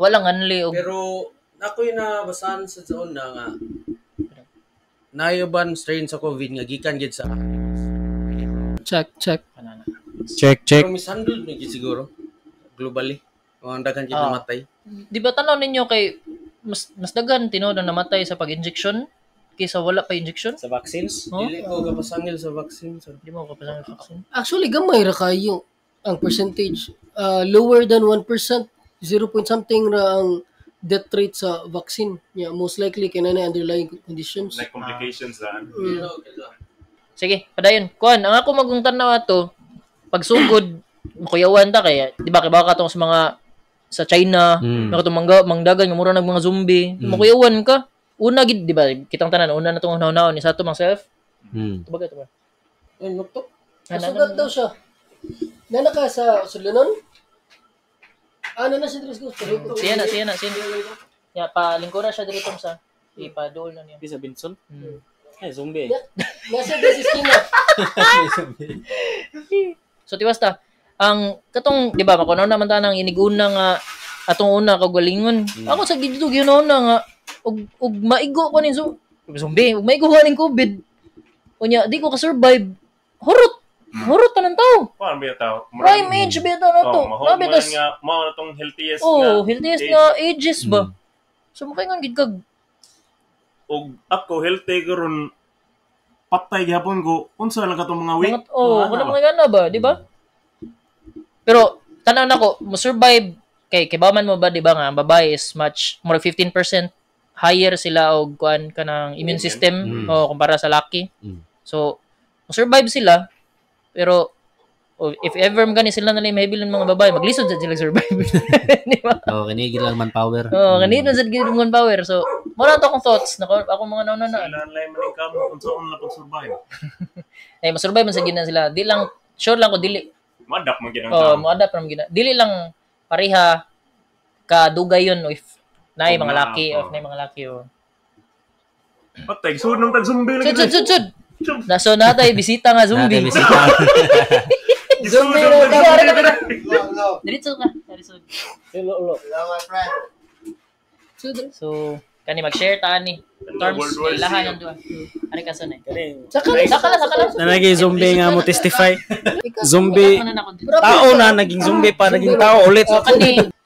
Walang anli og pero ako'y nabasahan sa zone na nga naayuban strain sa COVID nga gikan gid sa check. Check. Pero mishandled ni gid siguro globally. Ang daghan gid namatay. Di ba tan-aw ninyo kay mas daghan tinuod ang namatay sa pag-injection kaysa wala pa injection? Sa vaccines? Oh? Dili ko kapasangil sa vaccine. Di mo kapasangil sa vaccine? Actually, gamay ra kayo ang percentage. Lower than 1%, 0 point something ra ang death rate sa vaccine. Yeah, most likely kay na underlying conditions. Like complications daan. Sige, padayon. Kuan, ang ako magong tan-aw ato, pagsugod, makuyawan ta kay, di ba kay baka tong sa mga sa China, mm. Katong mangdagan nga mura nag mga zombie, makuyawan ka. Una gid, di ba? Kitang tanan una na tong hunahon ni sa ato mang self. Tubaga to ba? Ay, nuktok. Nasugat daw siya. Nana ka sa Sulanon? Ano na si Dres Ghost? Siya na. Ya, palingkura siya diri sa ipaduol na niya. Di sa Binson? Ay, zombie. Nasa Dres Esquina. So tiwas ta, ang katong di ba makuno naman ta nang iniguna nga atong una kagalingon. Ako sa didto gyud na nga og maigo ko ning zombie, og maigo ko ning COVID. Unya di ko ka survive. Hurot tanan tao. Kuan ba tao? Prime age ba ta na to? Labi tas nga mao na tong healthiest nga. Oh, healthiest nga ages ba. So makaingon gid kag og ako healthy karon patay gihapon ko unsa lang katong mga week. Oh, wala mga gana ba, di ba? Pero tan-aw nako, mo survive kay kibaman mo ba di ba nga ang babae is much more 15% higher sila og kuan kanang immune system o kumpara sa laki. So mo survive sila pero if ever man gani sila na lang mahibilon mga babae maglisod sad sila survive. Di ba? Oh, kani gid lang manpower. Oh, kani sad gid manpower. So mo na to akong thoughts nako ako mga nauna na. Sila lang man kamo unsaon lang pag-survive. Eh mo-survive man sad gid na sila. Di lang sure lang ko dili mo-adapt man gid ang tao. Oh, mo-adapt man gid. Dili lang pareha kadugay yun if Nay mga laki, of nay mga laki oh. Patay, sunong tag zombie lagi. Sud sud sud. Naso natay bisita nga zombie. Natay bisita. Zombie na. Diretso ka. Diretso. Hello, hello. Hello, my friend. So, kani mag-share ta ani. Terms ilahan ang duha. Ari ka sunay. Saka saka. Nanagi zombie nga mo testify. Zombie. Tao na naging zombie pa, naging tao ulit.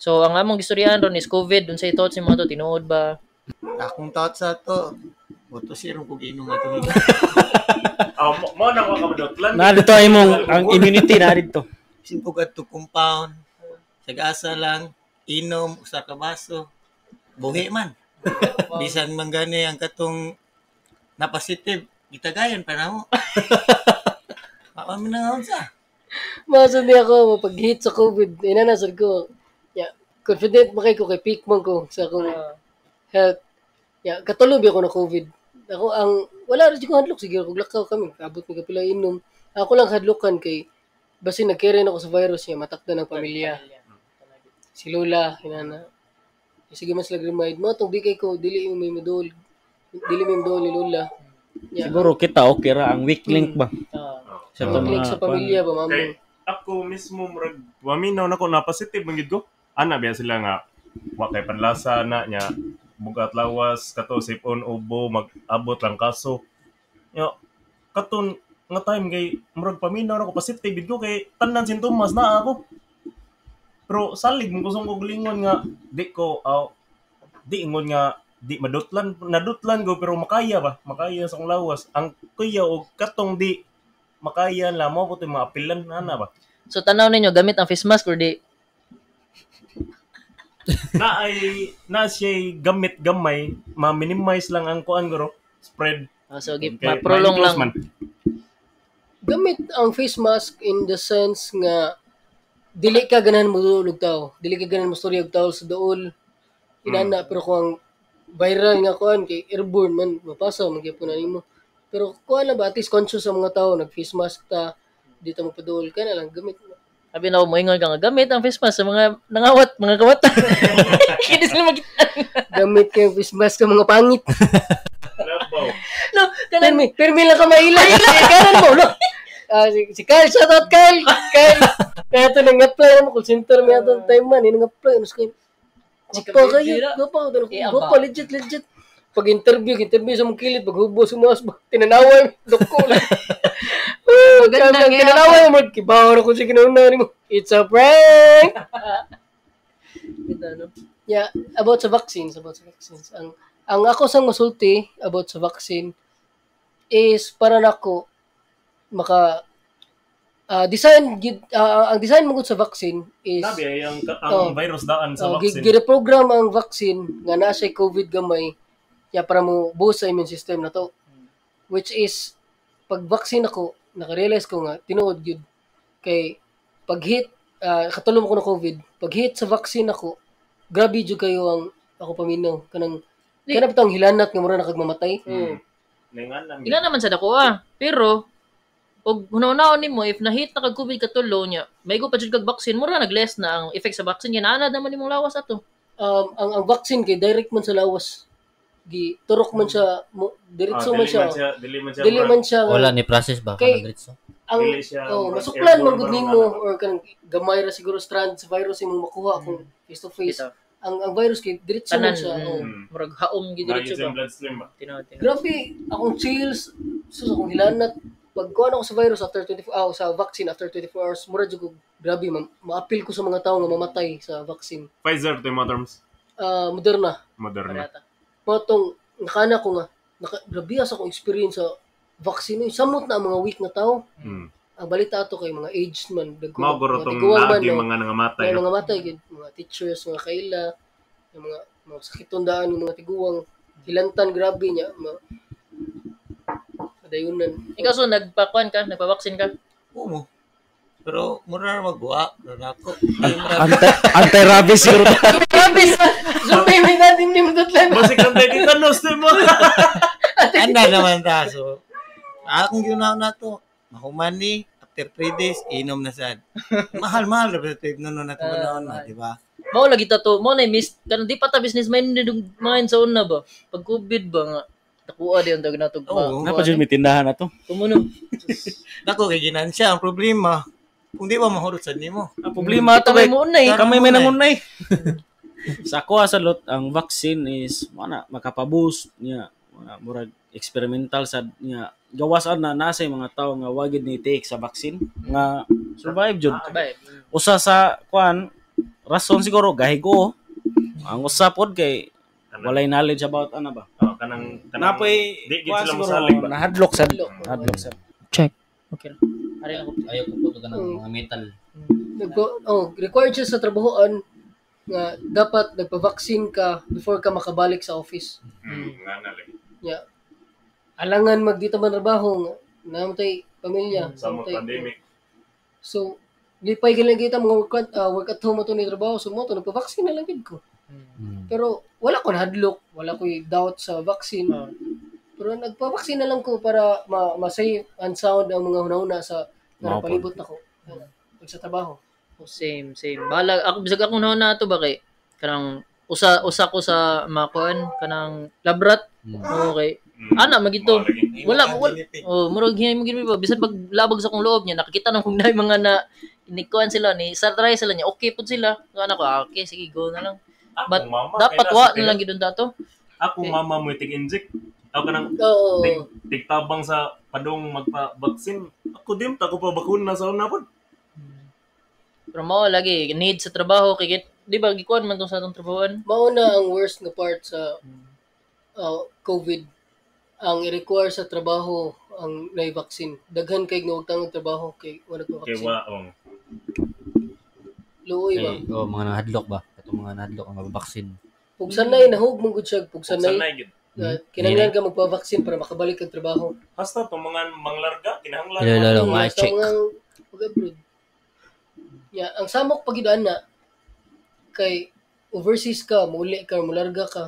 So, ang among gistoryahan ron is COVID, unsay thoughts nimo ato tinuod ba? Akong thoughts ato. Boto sirong kog inom ato. Mo na ko kamadotlan. Na dito ay mong ang immunity na dito. Simpog adto compound. Sag-asa lang inom usa ka baso. Buhi man. Bisan man gani ang katong na positive, gitagayan pa namo. Mao man na unsa. Masun di ako pag-hit sa COVID. Ina na sad ko. Yeah, confident man kay ko kay peak man ko sa akong health. Yeah, katulo bi ako na COVID. Ako ang wala ra ko hadlok sige kog lakaw kami, abot mi kapila inom. Ako lang hadlokan kay basin nag-carry na ako sa virus niya, matakda ng pamilya. Si Lola, inana. Sige man sila remind mo tong di kay ko dili may modol. Dili may modol ni Lola. Yeah. Siguro kita okay ra ang weak link ba. Sa weak link sa pamilya ba mamo. Kay ako mismo murag waminaw nako na positive man gid ko. Ana biya sila nga wa kay panlasa na niya. Bugat lawas kato sipon ubo mag-abot lang kaso. Yo katon nga time kay murag paminaw nako positive gid ko kay tanan sintomas na ako. Pero salig mo kusong kog lingon nga di ko di ingon nga di madutlan nadutlan ko pero makaya ba makaya sa akong lawas ang kuya og katong di makaya la mo puti mga apilan ana ba. So tanaw ninyo gamit ang face mask or di na ay na siya gamit gamay ma-minimize lang ang kuan guro spread. So okay, ma-prolong lang man. Gamit ang face mask in the sense nga dili ka ganahan mo duol og tao, dili ka ganahan mo storya og tao sa duol. Inana pero kung ang viral nga kuan kay airborne man mapasa man gyapon na nimo. Pero kuan na ba at least conscious sa mga tao nag face mask ta di ta magpaduol ka na lang gamit. Sabi na mo ingon ka nga gamit ang face mask sa mga nangawat, mga kawatan. Hindi sila makita. Gamit kay face mask sa mga pangit. No, kanan pirmi lang ka mailay. Kanan mo no. Si Kyle, shout out Kyle. Kyle. Kaya ito nang-apply mo call center may atong time man, nang-apply ano kay. Gupa kayo, gupa, gupa legit. Pag interview sa mong kilid, pag hubo sumas, tinanaway, doko lang. Maganda nga. Tinanaway mo, kibaw na ko siya ginauna mo. It's a prank! Yeah, about sa vaccines. Ang ako sang masulti about sa vaccine is para nako maka design ang design mo sa vaccine is sabi ang virus daan sa vaccine. Gi-reprogram ang vaccine nga naa siya COVID gamay ya para mo boost sa immune system na to. Which is pag vaccine ako naka-realize ko nga tinuod gyud kay pag hit katulom ko na COVID, pag hit sa vaccine ako grabe jud kayo ang ako paminaw kanang kanang bitong hilanat nga mura na kag mamatay. Ila naman sa dako pero og hunaw-hunaon nimo if na-hit na kag COVID katulo niya, maigo pa jud kag vaccine, mura nag-less na ang effect sa vaccine, ginaanad naman imong lawas ato. Ang vaccine kay direct man sa lawas. Gi turok man siya, diretso man siya. Dili man siya. Wala ni process ba kanang diretso. Ang masuklan man gud nimo or kanang gamay ra siguro strand sa virus imong makuha kung face to face. Ang virus kay diretso man siya. Murag haom gi diretso ba. Grabe akong chills, sus akong hilanat. Pag kuha ako sa virus after 24 hours, sa vaccine after 24 hours, mura jud ko grabe maapil ko sa mga tao nga mamatay sa vaccine. Pfizer to mga terms. Moderna. Mao tong nakana ko nga grabe sa akong experience sa vaccine, samot na ang mga weak na tao. Ang balita ato kay mga aged man, dagko mga tiguang man, mga nangamatay. Mga nangamatay gid, mga teachers, mga kaila, yung mga sakiton daan ng mga tiguang, hilantan grabe niya. Dayunan. Ikaw so nagpakuan ka, nagpa-vaccine ka? Oo. Pero mura na magbuha, mura ako. Anti-rabies siguro. Rabies. Zombie may natin ni madutlan. Basik anti-tetanus mo. Anda naman ta so. Akong ginawa na to. Mahuman ni after 3 days inom na sad. Mahal-mahal ra ba no na to na, di ba? Mao lagi ta to, mao na miss kanang di pa ta business minded mind sa una ba. Pag COVID ba nga nakuha di ang tag nato. Oo. Napa jud may tindahan na to. Kumuno. Dako kay ginansya ang problema. Kung di ba mahurot sad nimo. Ang problema to Kita kay may muunay. kami may nangunay. Sa ako sa lot ang vaccine is mana makapaboost niya mga murag experimental sad niya gawas na nasa mga tao nga wagid ni take sa vaccine nga survive jud. Usa sa kuan rason siguro gahigo ang usa pod kay walay knowledge about ana ba. Oh, kanang Napoy di gid sila mosalig ba. Nahadlok sad. Nahadlok sad. Check. Okay. Ari lang ko. Ayaw ko po to kanang mga metal. Required siya sa trabahoan nga dapat nagpa-vaccine ka before ka makabalik sa office. Nga na lagi. Yeah. Alangan magdito man trabaho nga namatay pamilya, Sa mga namatay- pandemic. So, lipay galing kita mga work at home ato ni trabaho, so mo to nagpa-vaccine na lang gid ko. Pero wala ko nahadlok, wala ko doubt sa vaccine. Pero nagpa-vaccine na lang ko para ma-safe and sound ang mga hunahuna sa nga palibot nako. Pag sa trabaho. Oh, same, same. Bahala ako bisag akong nauna to ba kay kanang usa ko sa makuan kanang labrat. Okay. Ana magito. Wala oh murag hinay mo gid ba bisan pag labag sa akong loob niya nakakita nang kung naay mga na inikuan sila ni sa try sila niya okay pud sila. Ana ko okay sige go na lang. But mama, dapat wa na lang gid dato. Ako mama mo tig-inject. Ako kanang tigtabang sa padong magpa-vaccine. Ako dim ta ko pa bakuna sa una pod. Pero mao lagi need sa trabaho kay di ba gikuan man tong sa atong trabahoan. Mao na ang worst nga part sa COVID ang i-require sa trabaho ang nay-vaccine. Daghan kay nga og tangog trabaho kay wala pa Kay vaccine. wa oh. Luoy ba? Oh, mga nahadlok ba? Katong mga nahadlok ang vaccine. Pug sanay nahug man gud siya pug sanay. Gid. Kinahanglan ka magpa-vaccine para makabalik kag trabaho. Hasta tong mga manglarga kinahanglan. Lalo ma-check. Pag-abroad. Ya, ang samok pagidaan na kay overseas ka, muli ka, mularga ka.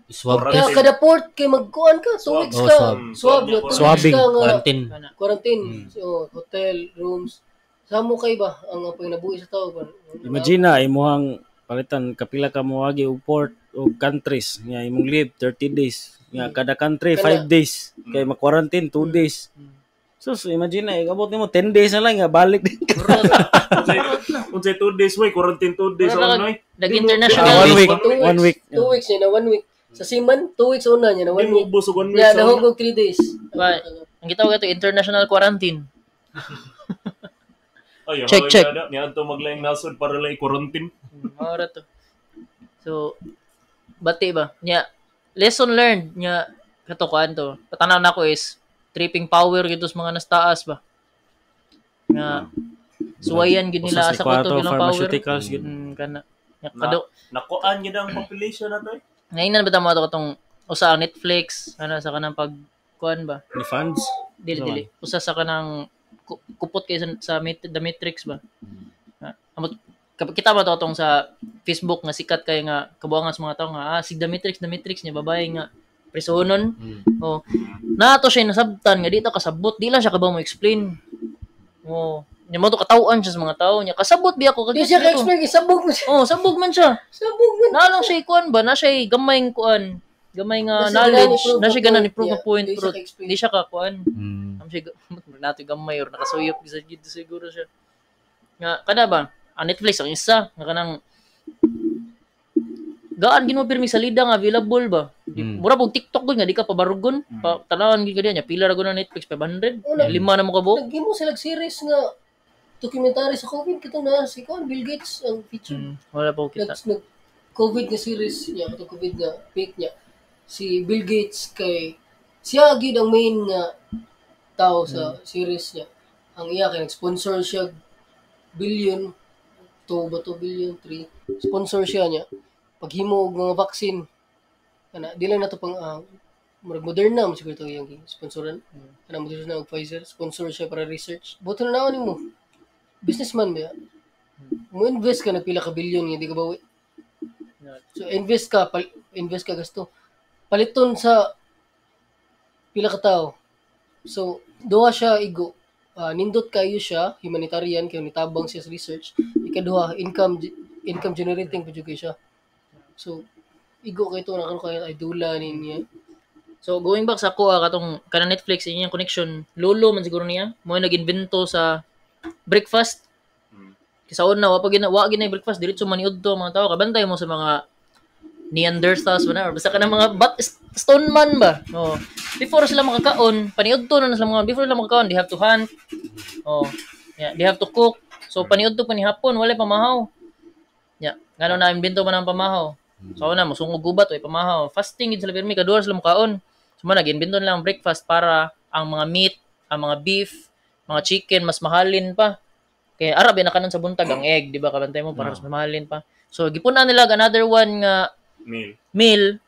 Swab kaya kada port kay magkuan ka, 2 weeks ka. Swab, swabbing, quarantine. Quarantine. So, hotel, rooms. Samo kay ba ang pagnabuhi sa tao ba? Imagine na imuhang palitan kapila ka moagi og port og countries nga imong leave 30 days. Nga kada country 5 days kay ma-quarantine 2 days. So imagine na abot nimo 10 days na lang nga balik din. Unsay 2 days way quarantine 2 days onoy. Nag-international 1 week, 1 week. 2 weeks niya na 1 week. Sa Siman 2 weeks una niya na 1 week. Yeah, nahugog 3 days. Ang gitawag ato international quarantine. Ay, check, check. Niya adto maglaing nasod para lang i-quarantine. Mao to. So bati ba? Nya lesson learned nya kato kuan to. Patanaw nako is tripping power gito sa mga nastaas ba. Nga suwayan gid nila sa kuto bilang power. Pharmaceuticals gid. Kana. Nya kado nakuan gid ang population na to. Ngayon na ba tama to katong usa ang Netflix ano sa kanang pag kuan ba? Ni funds. Dili dili. Usa sa kanang kupot kay sa The Matrix ba. Amot kita ba to atong sa Facebook nga sikat kay nga kabuangan sa mga tao nga si The Matrix niya babae nga prisonon. Oh. Nato siya nasabtan nga dito kasabot, di lang siya kabaw mo explain. Oh, nya mo to katawan siya sa mga tao niya. Kasabot biya ko kag di siya ka-explain, sabog man siya. Oh, sabog man siya. Sabog man. Na lang siya ikuan ba, na siya gamay kuan. Gamay nga knowledge, na siya ganan improve nga point pero di siya ka kuan. Am siya nato gamay or nakasuyop gid gid siguro siya. Nga kada ba ang Netflix ang isa nga kanang gaan gid mo pirmi salida nga available ba. Mura pug TikTok gud nga di ka pabarugon, pa tanawan gid ka diya pila ra gud na Netflix 500, lima na mo ka buok. Naghimo sila series nga documentary sa COVID kitong na si kuan Bill Gates ang feature. Wala pa ko kita. Nag COVID nga series niya katong COVID nga peak niya. Si Bill Gates kay siya gid ang main nga tao sa series niya. Ang iya kay nag-sponsor siya billion 2 ba 2 billion 3 sponsor siya niya paghimo og mga vaccine ana di lang nato pang murag Moderna mo siguro to iyang sponsoran ana Moderna og Pfizer sponsor siya para research buto na naon nimo businessman ba mo invest ka nagpila ka billion nga di ka bawi. So invest ka invest ka gasto paliton sa pila ka tao. So duha siya igo. Nindot kayo siya humanitarian kay nitabang siya sa research. Ikaduha income income generating pa jud kay siya. So igo kay to na karon kay idola niya. So going back sa kuha katong kana Netflix inyong connection, lolo man siguro niya mo nag-invento sa breakfast. Kasi una wa pa gina wa gina breakfast diretso maniudto ang mga tao kabantay mo sa mga Neanderthals ba na or basta ka ng mga but stone man ba. Oh. Before sila makakaon, paniudto na sila mga before sila makakaon, they have to hunt. Oh. Yeah, they have to cook. So paniudto pa ni hapon, wala pamahaw. Yeah, ngano na imbento man ang pamahaw. So una mosungog gubat oy pamahaw. Fasting gid sila pirmi kaduha sila mukaon. So man nag-imbento nila ang breakfast para ang mga meat, ang mga beef, mga chicken mas mahalin pa. Kaya ara ba nakanon sa buntag ang egg, di ba kabantay mo para mas mahalin pa. So gipuna nila another one nga meal.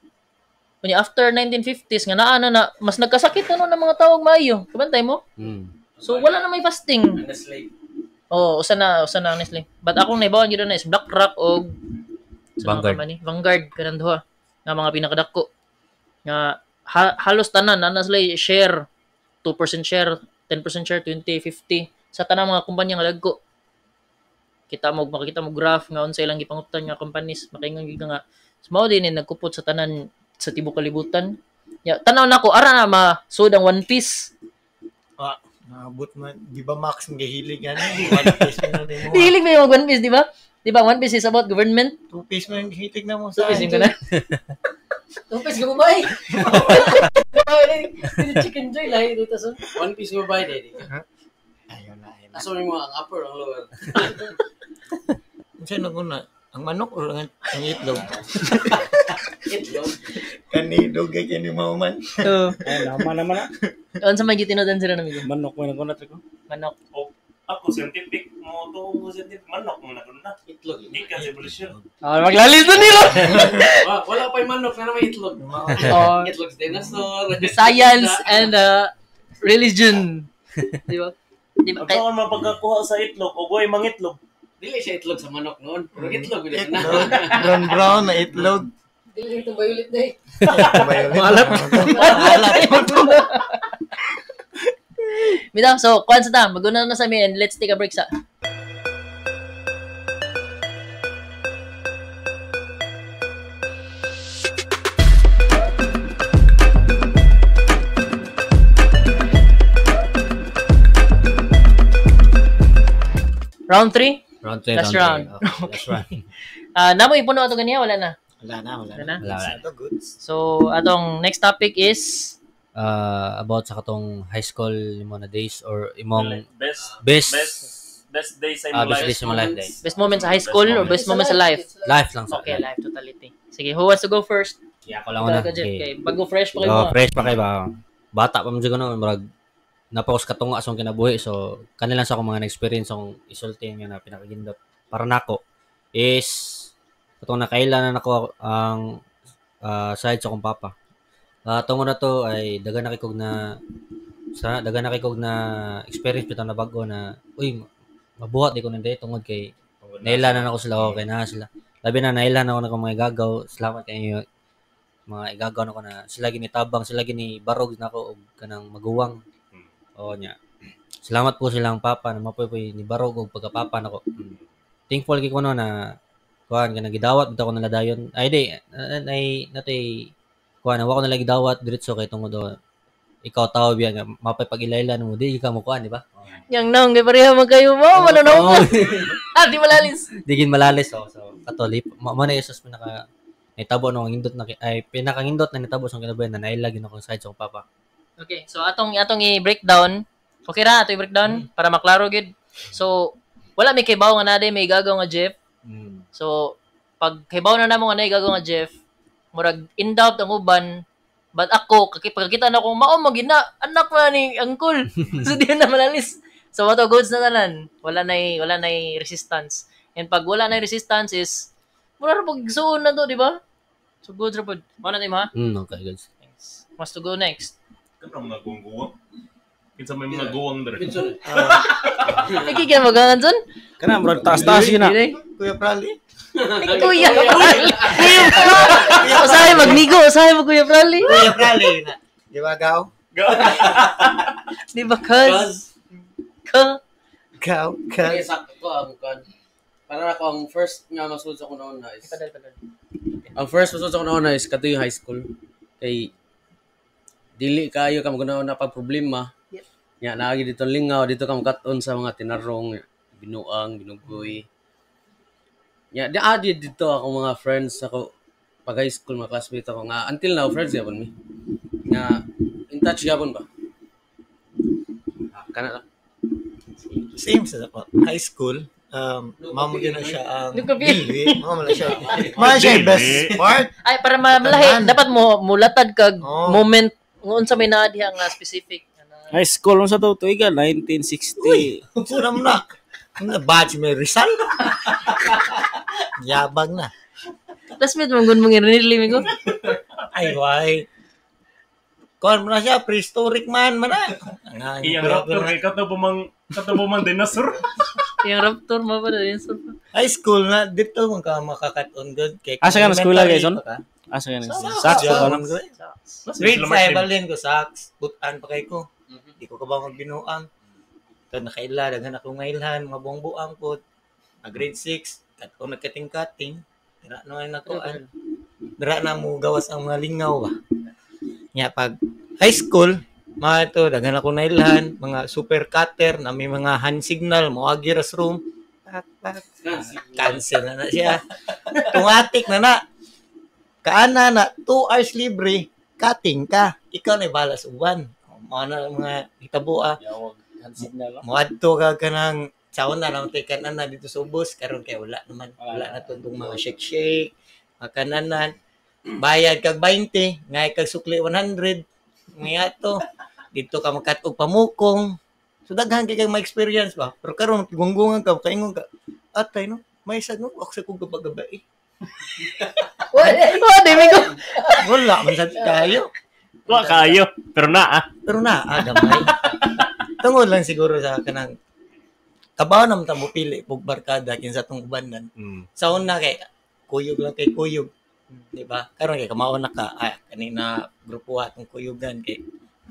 Kunya after 1950s nga naa na mas nagkasakit na ng mga tao og maayo. Kabantay mo? So wala na may fasting. Nestle. Oh, usa na ang Nestle. But akong naibawan gyud na is BlackRock og Vanguard. Vanguard kanang duha nga mga pinakadako. Nga halos tanan na sila share 2% share, 10% share, 20, 50 sa tanang mga kumpanya nga dagko. Kita mo makita mo graph nga unsa ilang gipanguptan nga companies, makaingon gyud nga so, mao din nagkupot sa tanan sa tibuok kalibutan. Ya, tanaw nako ara na masud ang One Piece. Ah, naabot man, di ba Max ang gihilig ani? One Piece man nimo. Hilig ba yung One Piece, di ba? Di ba One Piece is about government? Two Piece man hilig na mo sa. Two Piece ko na. Two Piece ka babae. Chicken Joy lahi dito sa One Piece babae daddy. Ayaw na. Asa mo ang upper ang lower. Unsa na kuna? Ang manok or ang itlog? Itlog. Kani dugay kini mauman. Oo. Ay, naman naman na. Unsa may gitinudan sila namigo? Manok man ang kunat ko. Manok. Oh, ako scientific mo to scientific manok mo na kuna. Itlog. Gikan sa evolution. Ah, maglalis na nila. Wala pa yung manok na may itlog. Oh, itlog sa dinosaur. Science and religion. Di ba? Di ba? Ang mapagkakuha sa itlog o goy mangitlog. Dili siya itlog sa manok noon. Pero itlog ulit na. Brown na itlog. Dili itong violet na eh. Malat. Malat. Bitaw, so kuan sa ta, maguna na sa amin and let's take a break sa. Round 3? Round 3. Last round. Okay. Last round. Namo ipuno ato ganiya wala na. Wala na. Wala. So atong next topic is about sa katong high school nimo na days or imong best days sa imong life. Best days sa imong life day. Best moment sa high school or best moment sa life? Life lang sa. Okay, life totality. Sige, who wants to go first? Yeah, ako lang una. Okay. Bago fresh pa kayo. Oh, fresh pa kayo ba? Bata pa man jud ko murag napakos katunga sa kinabuhi, so kanila sa akong mga na-experience akong isulti nga na pinakagindot para nako is katong nakailan na nako ang side sa akong papa. Tungod na to ay dagan na kay kog na experience bitaw na bag-o na uy mabuhat di ko nang tungod kay naila na nako sila, okay na sila. Labi na naila na ako mga igagaw. Salamat kay mga igagaw nako na sila ginitabang, sila ginibarog nako og kanang maguwang. Oo niya. Salamat po silang papa na mapoy ni barog og pagkapapa nako. Thankful kay ko no na kuan kanang gidawat bitaw ko nila dayon. Ay di ay natay kuan wa ko nila gidawat diretso kay tungod ikaw tao biya nga mapay pag-ilaylan mo di ka mo kuan di ba? Yang nang kay pareha man kayo mo manonood. Ah, di malalis. Di gin malalis oh. So katolik mo na Jesus pinaka nitabo no ang indot na ay pinakangindot na nitabo sa kinabuhi na naila gid akong side sa akong papa. Okay, so atong i-breakdown. Okay ra ato i-breakdown para maklaro gid. So wala may kibaw nga naday may gagaw nga Jeff. So pag kibaw na namo nga naay gagaw nga Jeff, murag in doubt ang uban, but ako pagkakita na akong mao mo gina anak man ni uncle. So di na malalis. So ato goods na tanan, wala nay resistance. And pag wala nay resistance is mura ra pag suon na to, di ba? So goods ra pod. Mao na tayo ha? Okay, goods. Thanks. Must to go next. Kanang mga guwang-guwang. Kinsa may mga guwang dere. Nagkikita mo gangan son? Kana murag taas-taas yun na. Kuya Prali. Kuya Prali. Usahay magnigo, usahay mo Kuya Prali. Kuya Prali na. Di ba gaw? Di ba cuz? Ka. Gaw, Kaya sakto ang kan. Para ako ang first nga masud sa akong nauna is ang first masud sa akong nauna is kadto yung high school. Kay dili kaayo ka maguna-una pag problema. Yep. Nya naagi dito lingaw, dito ka makat-on sa mga tinarong, binuang, binugoy. Nya di adi dito ako mga friends ako pag high school, mga classmate ako nga until now friends gyapon mi. Nga in touch gyapon ba? Kana lang. Same sa ako. High school, mamo gyud na siya ang Dili. Mamo na siya. Mao siya yung best part. Ay, para malahi, dapat mo mulatad kag moment unsa may naa diha nga specific. High school unsa to tuiga 1960. Uy, unsa na? Ano batch may Rizal? Yabang na. Classmate mong gun mong irinili ko. Ay, why? Kuan mo na siya, prehistoric man man na. Iyang raptor kay kato pa mang dinosaur. Iyang raptor mo pa dinosaur. High school na dito man ka makakaton good kay. Asa ka na eskwela kay son? Asa ka na? Saks pa ka. Grade 5 balin ko saks, butan pa kay ko. Di ko ka ba magbinuang. To nakaila daghan akong ngailhan, mga buang-buang po. Grade 6, kato nagkating-kating. Dira na ay nakuan. Dira na mo gawas ang mga lingaw ba. Nya pag high school, mga ito, daghan ako nailhan, mga super cutter na may mga hand signal, moagi ra sa room. Pak, pak. Cancel na na siya. Tungatik na na. Kaana na, 2 hours libre, cutting ka. Ikaw na balas uban. Mga na mga hitabo ah. Moadto ka kanang sa una lang tay kanan na dito sa ubos karon kay wala naman. Wala na tong mga shake-shake, mga kananan. Bayad kag 20, ngay kag sukli 100. Nga to. Dito ka magkat-og pamukong. So daghan kay kag ma-experience ba. Pero karon gunggungan ka, kaingon ka. Atay no, may sad no, ako sa kog gabay. Wala, dimi ko. Wala man sad kayo. Wa kayo, pero naa. Pero naa gamay. Tungod lang siguro sa kanang kabaw naman ta mo pili pug barkada kinsa tong ubanan. Sa una kay kuyog lang kay kuyog. Di ba? Karon kay kamao na ka, ay kanina grupo atong kuyugan kay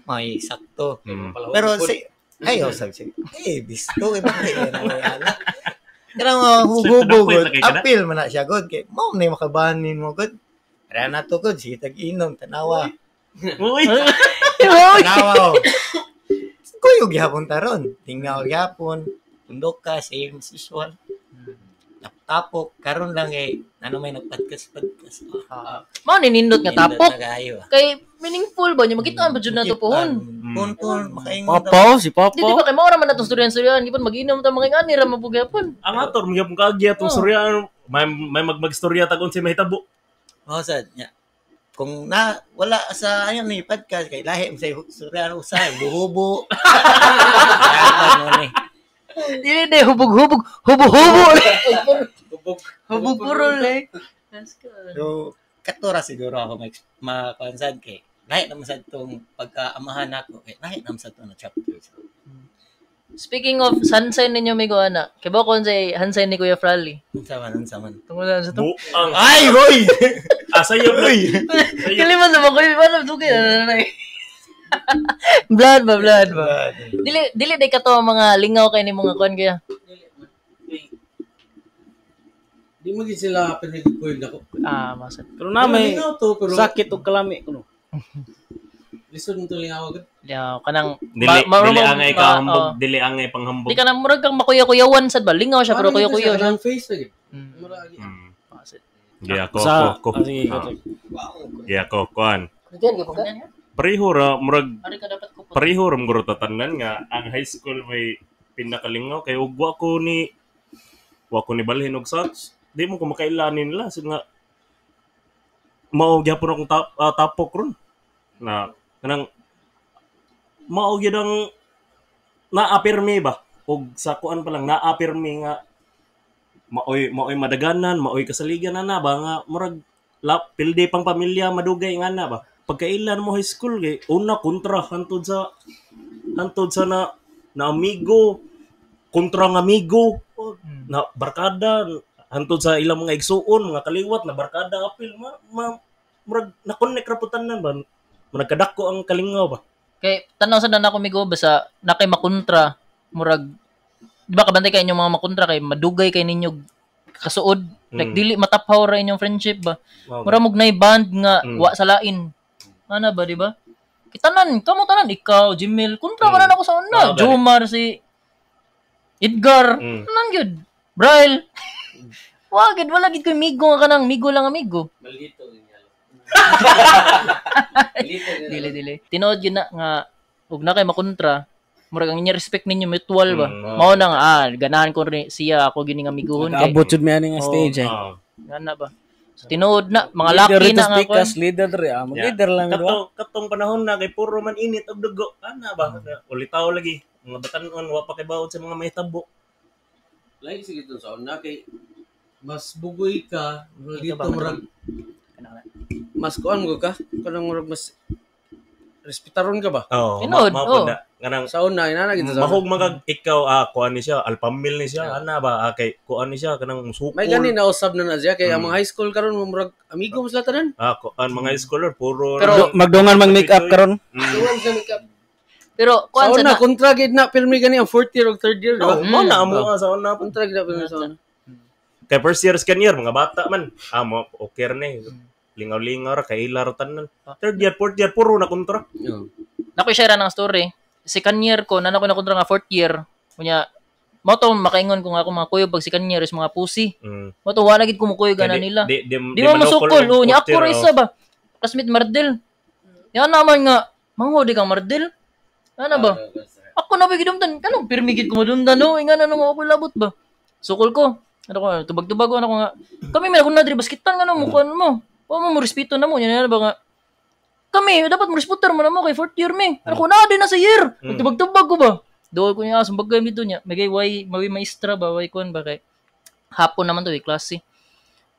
may sakto. Pero si ay oh sabi eh bisto kay bakit na. Kanang hubog apil man na siya god kay mao na makabanin mo god. Ara na to god sige tag-inom tanawa. Uy. Tanawa. Kuyog gyapon taron, tingaw gyapon, tundok ka same as usual. Tapok karon lang kay ano may nagpodcast podcast. Mao ni nindot nga tapok. Kay meaningful ba niya makita ba jud na to pohon. Pohon makaingon. Papaw si Papaw. Di ba kay mao ra man natong storyan-storyan, gipon mag-inom ta mga ani ra mabugyapon. Ang ator magyapon kaagya tong storyan, may magmagstorya tag unsay mahitabo. Oh sad nya. Kung na wala sa ayon ni podcast kay lahi sa storyan usay buhubo. Ano ni. Dili de hubog-hubog, hubo-hubo. Hubog. Hubog purol eh. So, katura siguro ako mapansad kay lahi naman sad tong pagkaamahan nako kay lahi naman sad tong na chapter. Speaking of sunshine ninyo migo ana, kay ba kon say hansign ni Kuya Frali? Unsa man. Tungod sa to. Buang. Ay, hoy. Asayo hoy. Kaliman sa ko ba dugay na. Blood ba. Dili day kato ang mga lingaw kay ni mga kuan kaya. Di mo gid sila pinagkuy nako. Ah, masad. Pero na may sakit og kalami kuno. Lisod mo to lingaw gud. Ya, kanang dili angay kahambog, dili angay panghambog. Di kanang murag kang makuya-kuyawan sad ba? Lingaw siya pero kuya-kuya siya. Kanang face lagi. Mura agi. Masad. Di ako ko. Di ako kuan. Pareho ra murag pareho ra murag tatanan nga ang high school may pinakalingaw kay ug wa ko ni balhin og socks di mo ko makailanin nila so nga mao gyapon akong tapok ron na kanang mao gyud ang naapirmi ba og sa kuan pa lang naapirmi nga maoy madaganan maoy kasaligan na ba nga murag pildi pang pamilya madugay nga na ba. Pagkailan mo high school kay una kontra hantod sa na amigo kontra ng amigo na barkada hantod sa ilang mga igsuon mga kaliwat na barkada apil murag na-connect ra pud tanan ba nagkadako ang kalingaw ba kay tan-aw sa na ako migo basta na kay makontra murag di ba kabantay kay inyong mga makontra kay madugay kay ninyo kasuod. Like dili mataphaw ra inyong friendship ba. Mura mog nay band nga wa sa lain. Ana ba, di ba? Kitanan, kamo tanan ikaw, Jimil, kontra ka na ako sa una. Jomar si Edgar, tanan gyud. Braille. Wa gid wala gid ko migo nga kanang migo lang amigo. Malito niya. Dili dili. Tinuod gyud na nga ug na kay makontra, murag ang inya respect ninyo mutual ba. Mao na nga ganahan ko rin siya ako gini nga amiguhon kay. Abot jud mi ani nga stage eh. Ngana ba. So, tinuod na mga laki na nga ko. Leader dre, mag-leader lang do. Katong panahon na kay puro man init og dugo. Ana ba? Ulitaw lagi. Mga batan-on wa pa kay bawod sa mga mahitabo. Like sige to sa una kay mas bugoy ka, dito murag mas kuan mo ka, kanang murag mas respetaron ka ba? Oo, tinuod. Oh. Kanang sa una ina na gid sa mahog magag ikaw kuan ni siya, alpamil ni siya, ana ba kay kuan ni siya kanang sukol. May gani na usab na siya kay ang mga high school karon murag amigo mo sila tanan. Kuan mga high schooler puro pero magdungan mag make up karon. Dungan sa make up. Pero kuan sa una kontra gid na pirmi gani ang fourth year og third year, di ba? Mo na amo sa una kontra gid na pirmi sa una. Kay first year second year mga bata man. Mo okay ra ni. Lingaw-lingaw ra kay ila ra tanan. Third year, fourth year puro na kontra. Nako share na ang story. Second year ko, nana ko na kontra nga fourth year. Kunya, mo to makaingon ko nga ako mga kuyog pag second year is mga pussy. Mo to wala gid kumukuyo gana nila. Di mo masukol. Oh, nya ako ra isa ba. Classmate Mardel. Yan naman nga, manghodi kang Mardel. Ana ba? Ako na ba gidumtan? Kanong pirmi gid ko madumtan no? Ingana no ako labot ba. Sukol ko. Ano ko tubag-tubag ko ano ko nga. Kami may ako na diri baskitan ngano mo kuan mo. Wa mo respeto na mo nya na ba nga. Kami dapat mo respetar mo na mo kay fourth year me. Ano ko na din na sa year. Tubag-tubag ko ba. Dool ko niya sumbagay dito niya. May way mawi maestra ba way kuan ba kay hapon naman to eh klase.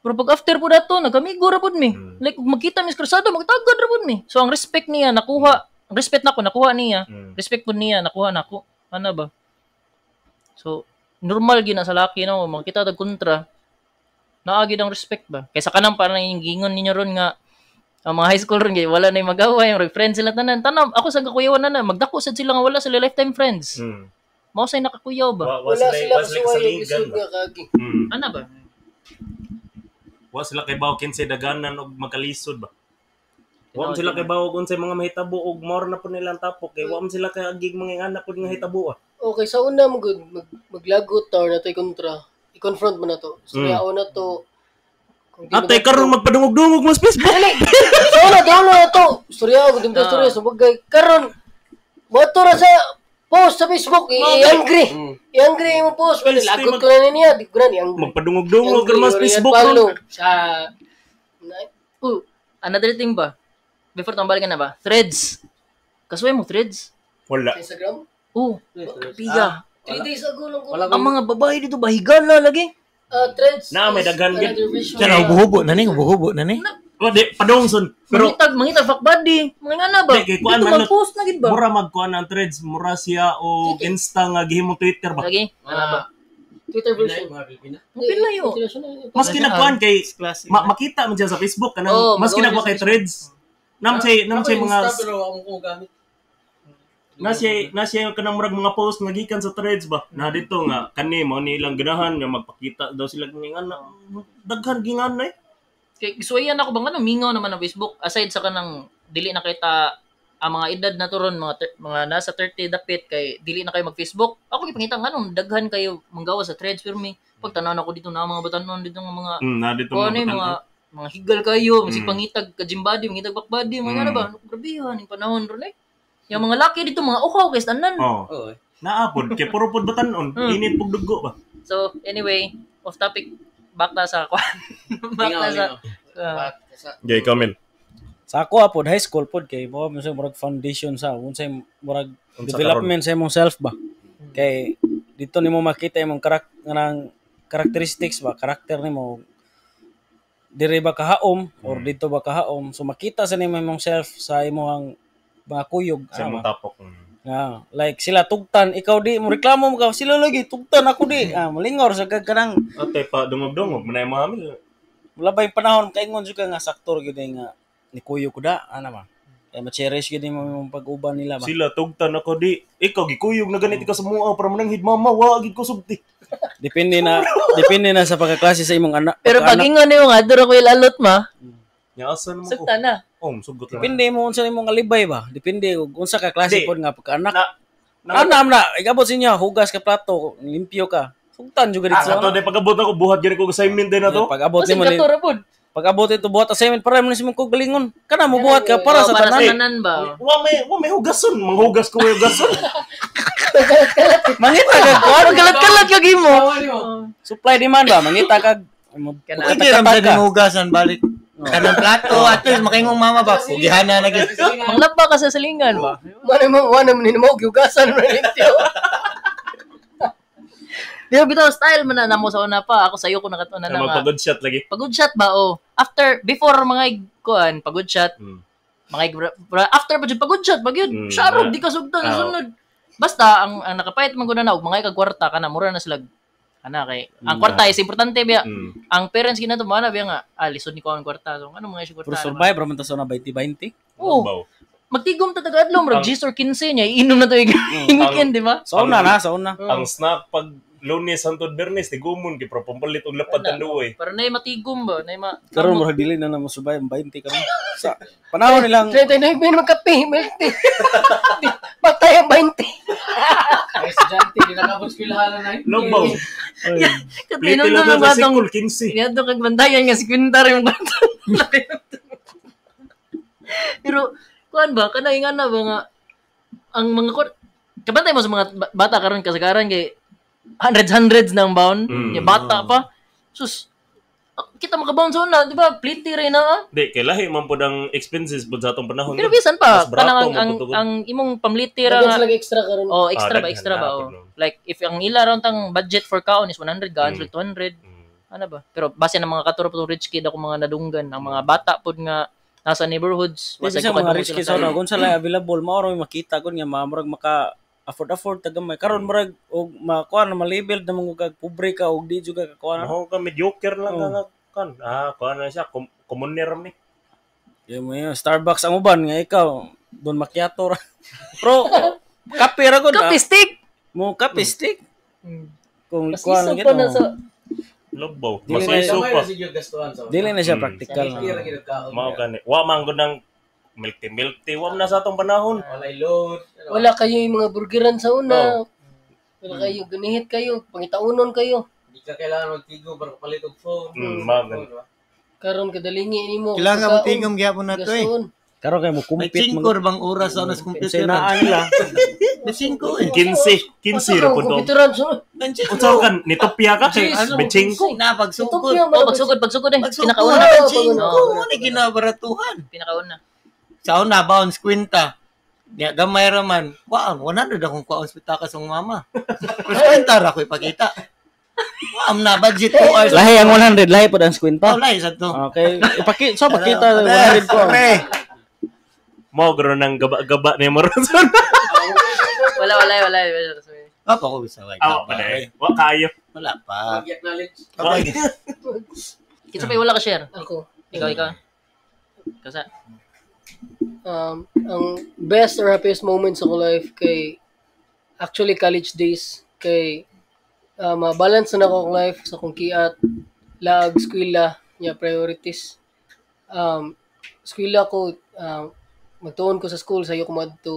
Pero pag after po dato nagamigo ra pud mi. Like magkita mi sa krusada magtagad ra pud mi. So ang respect niya nakuha, ang respect nako nakuha niya. Respect pud niya nakuha nako. Ano ba? So normal gyud na sa laki no makita tag kontra. Naagi ang respect ba? Kaysa kanang parang gingon ninyo ron nga ang mga high school ron kay wala na mag-away, yung friends sila tanan. Tanam ako sa kakuyawan na magdako sad sila nga wala sila lifetime friends. Mao say nakakuyaw ba? Wala sila kasuway og nga kagi. Ana ba? Wa sila kay bawo kinsay daganan og magkalisod ba. Wa sila kay bawo unsay mga mahitabo og more na pud nilang tapok kay wa man sila kay agig mga ingana pud nga hitabo. Okay, sa una mo gud maglagot ta or natay kontra. I-confront mo na to. Istorya na to. Atay karon magpadungog-dungog mas Facebook. Sa una dulo na to. Istorya ko dimta istorya sa bagay karon moto ra sa post sa Facebook i-angry. I-angry mo post wala lagot ko na niya, di ko na ni-angry. Magpadungog-dungog karon mas Facebook ron. Sa another thing ba? Before tambal ka na ba? Threads. Kasuway mo threads? Wala. Instagram? Oh, piga. 3 days ago lang ko. Ang mga babae dito bahigala lagi. Threads. Na may daghan gid. Kana hubo-hubo na ni, hubo-hubo na ni. O di padungson. Pero mangitag fuck buddy. Mga ngana ba? Di, kuan dito mag-post na gid ba? Mura magkuan ang threads, mura siya og Insta nga gihimong Twitter ba? Lagi. Ana ba? Twitter version. Pila yo. Mas kinakuan kay makita man siya sa Facebook kanang mas kinagwa kay threads. Nam say mga pero ako ko gamit. Na siya kanang murag mga post nga gikan sa threads ba. Na dito nga kani mao ni ilang ganahan nga magpakita daw sila ng ana. Daghan gingan eh. Kay gisuwayan ako bang ano mingaw naman ang Facebook aside sa kanang dili na kita ang mga edad na to ron mga nasa 30 dapit kay dili na kayo mag-Facebook. Ako gipangita nganong daghan kayo manggawa sa threads pero mi pagtanaw ako dito na mga batanon dito nga mga na dito mga mga higal kayo, masig pangitag ka gym body, mangitag back body, mga ano ba? Grabe han yung panahon ron eh. Yung mga laki dito mga ukaw kay tanan. Oh. Naapod kay puro pod batanon, init pug dugo ba. So anyway, off topic back na sa kwan. Back na sa Jay Kamil. Sa ako apod high school pod kay mo sa murag foundation sa unsay murag development sa imong self ba. Kay dito nimo makita imong characteristics ba, karakter nimo. Dire ba kahaom or dito ba kahaom. So makita sa nimo imong self sa imong mga kuyog sa imong tapok. Like sila tugtan, ikaw di mo reklamo mo ka sila lagi tugtan ako di. Malingor sa kanang ate pa dungog-dungog manay mo amin. Wala ba yung panahon kaingon jud ka nga saktor gyud nga ni kuyog ko da ana ba. Kay ma-cherish gyud nimo imong pag-uban nila ba. Sila tugtan ako di, ikaw gikuyog na ganit ka sa mua para mananghid mama wa gid ko subti. Depende na sa pagkaklase sa imong anak. Pero pag ingon nimo nga duro ko ilalot ma, Nya asa naman ko. sugta na. Oh, sugot lang. Depende mo unsa imong alibay ba? Depende og unsa ka klase Di. pod nga pagkaanak. Na, Ana na, igabot sa inyo, hugas ka plato, limpyo ka. Sugtan jud Ah, dito. ato day pag-abot nako buhat gyud ko assignment din na to. Pag abot Kasi nimo ni kato ra pod. pag abot ito buhat assignment para mo ni imong kagalingon. Kana mo buhat ka para Oh, sa para sa tanan. tanan ba? Wa may hugason, manghugas ko may hugason. Mangita kag kuan, Magkalat-kalat ka gimo. supply demand ba? Mangita kag Kana. Pwede ram sa dinugasan balik. Kanang plato, at least makaingong mama ba? Pugihana na gyud. Manglaba ka sa salingan ba? Wala mo, wala mo nimo giugasan mo limpyo. Pero bitaw style man na namo sa una pa. Ako sayo ko nakatuna na nga. Magpagod shot lagi. Pagod shot ba oh. After before mga kuan pagod shot. Mga after pa jud pagod shot pag yun. Siya di ka sugtan sunod. Basta ang nakapayat man gud na og mga kag kwarta kana mura na sila ana kay ang kwarta is importante biya. Ang parents ginato mo ana biya nga lisod ni ko ang kwarta. So ano mga siya kwarta. Pero survive ra man ta sa una 20-20. Oh. Magtigom ta taga-adlaw murag 10 or 15 niya iinom na to yung weekend, di ba? Sa una na, sa una. Ang snack pag Lunes hangtod Biyernes tigumon kay pro pampalit og lapad tanduay. Para na matigom ba, na ma Karon murag dili na na mo survive ang 20 karon. Sa panahon nilang 39 min magkape, milk tea. Patay ang 20. Ay, estudyante, di nakabot eskwelahan na. Lobaw. Katinom Plite na lang ng sa batong sikul 15. Niadto kag bantayan nga si Quintar yung bata. Pero kuan ba kana ingan na ba nga ang mga kabantay mo sa mga bata karon kasagaran kay hundreds na ang bound. Ya bata pa. Sus kita makabound sa una, di ba? Plenty rin na. Ah. Di kay lahi man pud ang expenses pud sa atong panahon. Pero bisan pa, Mas barato kanang man ang, pud tugod. ang imong pamliti ra Daghan nga. sila extra karon. Oh, extra ba, daghan extra na ba. pud Oh. no. Like if ang ila ron tang budget for kaon is 100 gaan sila 200. Ano ba? Pero base ng mga katuro po rich kid ako mga nadunggan, ang mga bata pod nga nasa neighborhoods, Di wasag sa ko mga kadungog rich sila kids sa una kung sila available mao ra may makita kun nga murag maka afford ta gamay karon murag og makuan na malabel na mga kag pobre ka og di jud ka kakuan. Maho ka mediocre lang ka nga kan. Ah, kuan na siya commoner ni. Yung mo Starbucks ang uban nga ikaw Don Macchiato ra. Pero kape ra gud. Kape stick. Mo kape stick. Kung Mas kuan isog lang pa na sa Lobaw. Dili Mas na- iso pa. Dili na siya practical. Mao gani. Wa man gud ng milk tea. Wa man na sa atong panahon. Walay load. Wala kayo yung mga burgeran sa una. Wala kayo, ganihit kayo, pangitaunon kayo. Di ka kailangan magtigo para kapalit og phone. Mao gani. Karon kadalingi nimo. Kailangan mo tigom gyapon na to eh. Karon kay mo May kumpit 5 bang oras sa oras computer? Sa inaan nila. May 5 eh. 15 ra pud to. Computeran sa Unsa kan nitopya ka kay 25. Na pagsugod. Oh, pagsugod eh. Pagsugod. Pinakauna. Pinakauna. Mo ni ginabaratuhan. Pinakauna. Sa una bounce kwinta. Nya gamay ra man. Waon 100 akong kwaon sa pitaka sa mama. Pero kwinta ra ko ipakita. Waam na budget 2 hours. Lahi ang 100, lahi pod ang 50. Oh, lahi sa to. Okay, ipaki so pakita 100 ko. Mao gro nang gaba-gaba ni mo ron. Wala. Apa ko bisa way. Aw, pa dai. Wa kayo. Wala pa. Mag-acknowledge. Kinsa pa wala ka share? Ako. Ikaw. Ikaw sa. Ang best or happiest moments sa akong life kay actually college days kay ma-balance na ako akong life sa akong kiat, lag, eskwela, nya priorities. Eskwela ko, magtuon ko sa school, sayo ko madto,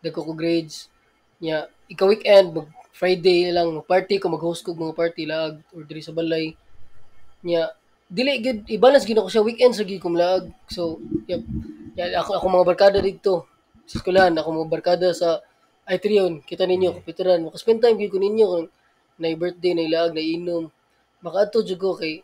dagko ko grades. Nya ika weekend, mag Friday lang, mag party ko, mag-host ko mga party laag or diri sa balay. Nya dili gid i-balance gid ako siya weekend sa gid ko laag. So, yep. Ya, ako mga barkada didto sa eskwelahan, ako mga barkada sa Itrion, kita ninyo, computeran, maka-spend time gid ko ninyo kung na birthday, na ilaag, na inom. Makaadto jud ko kay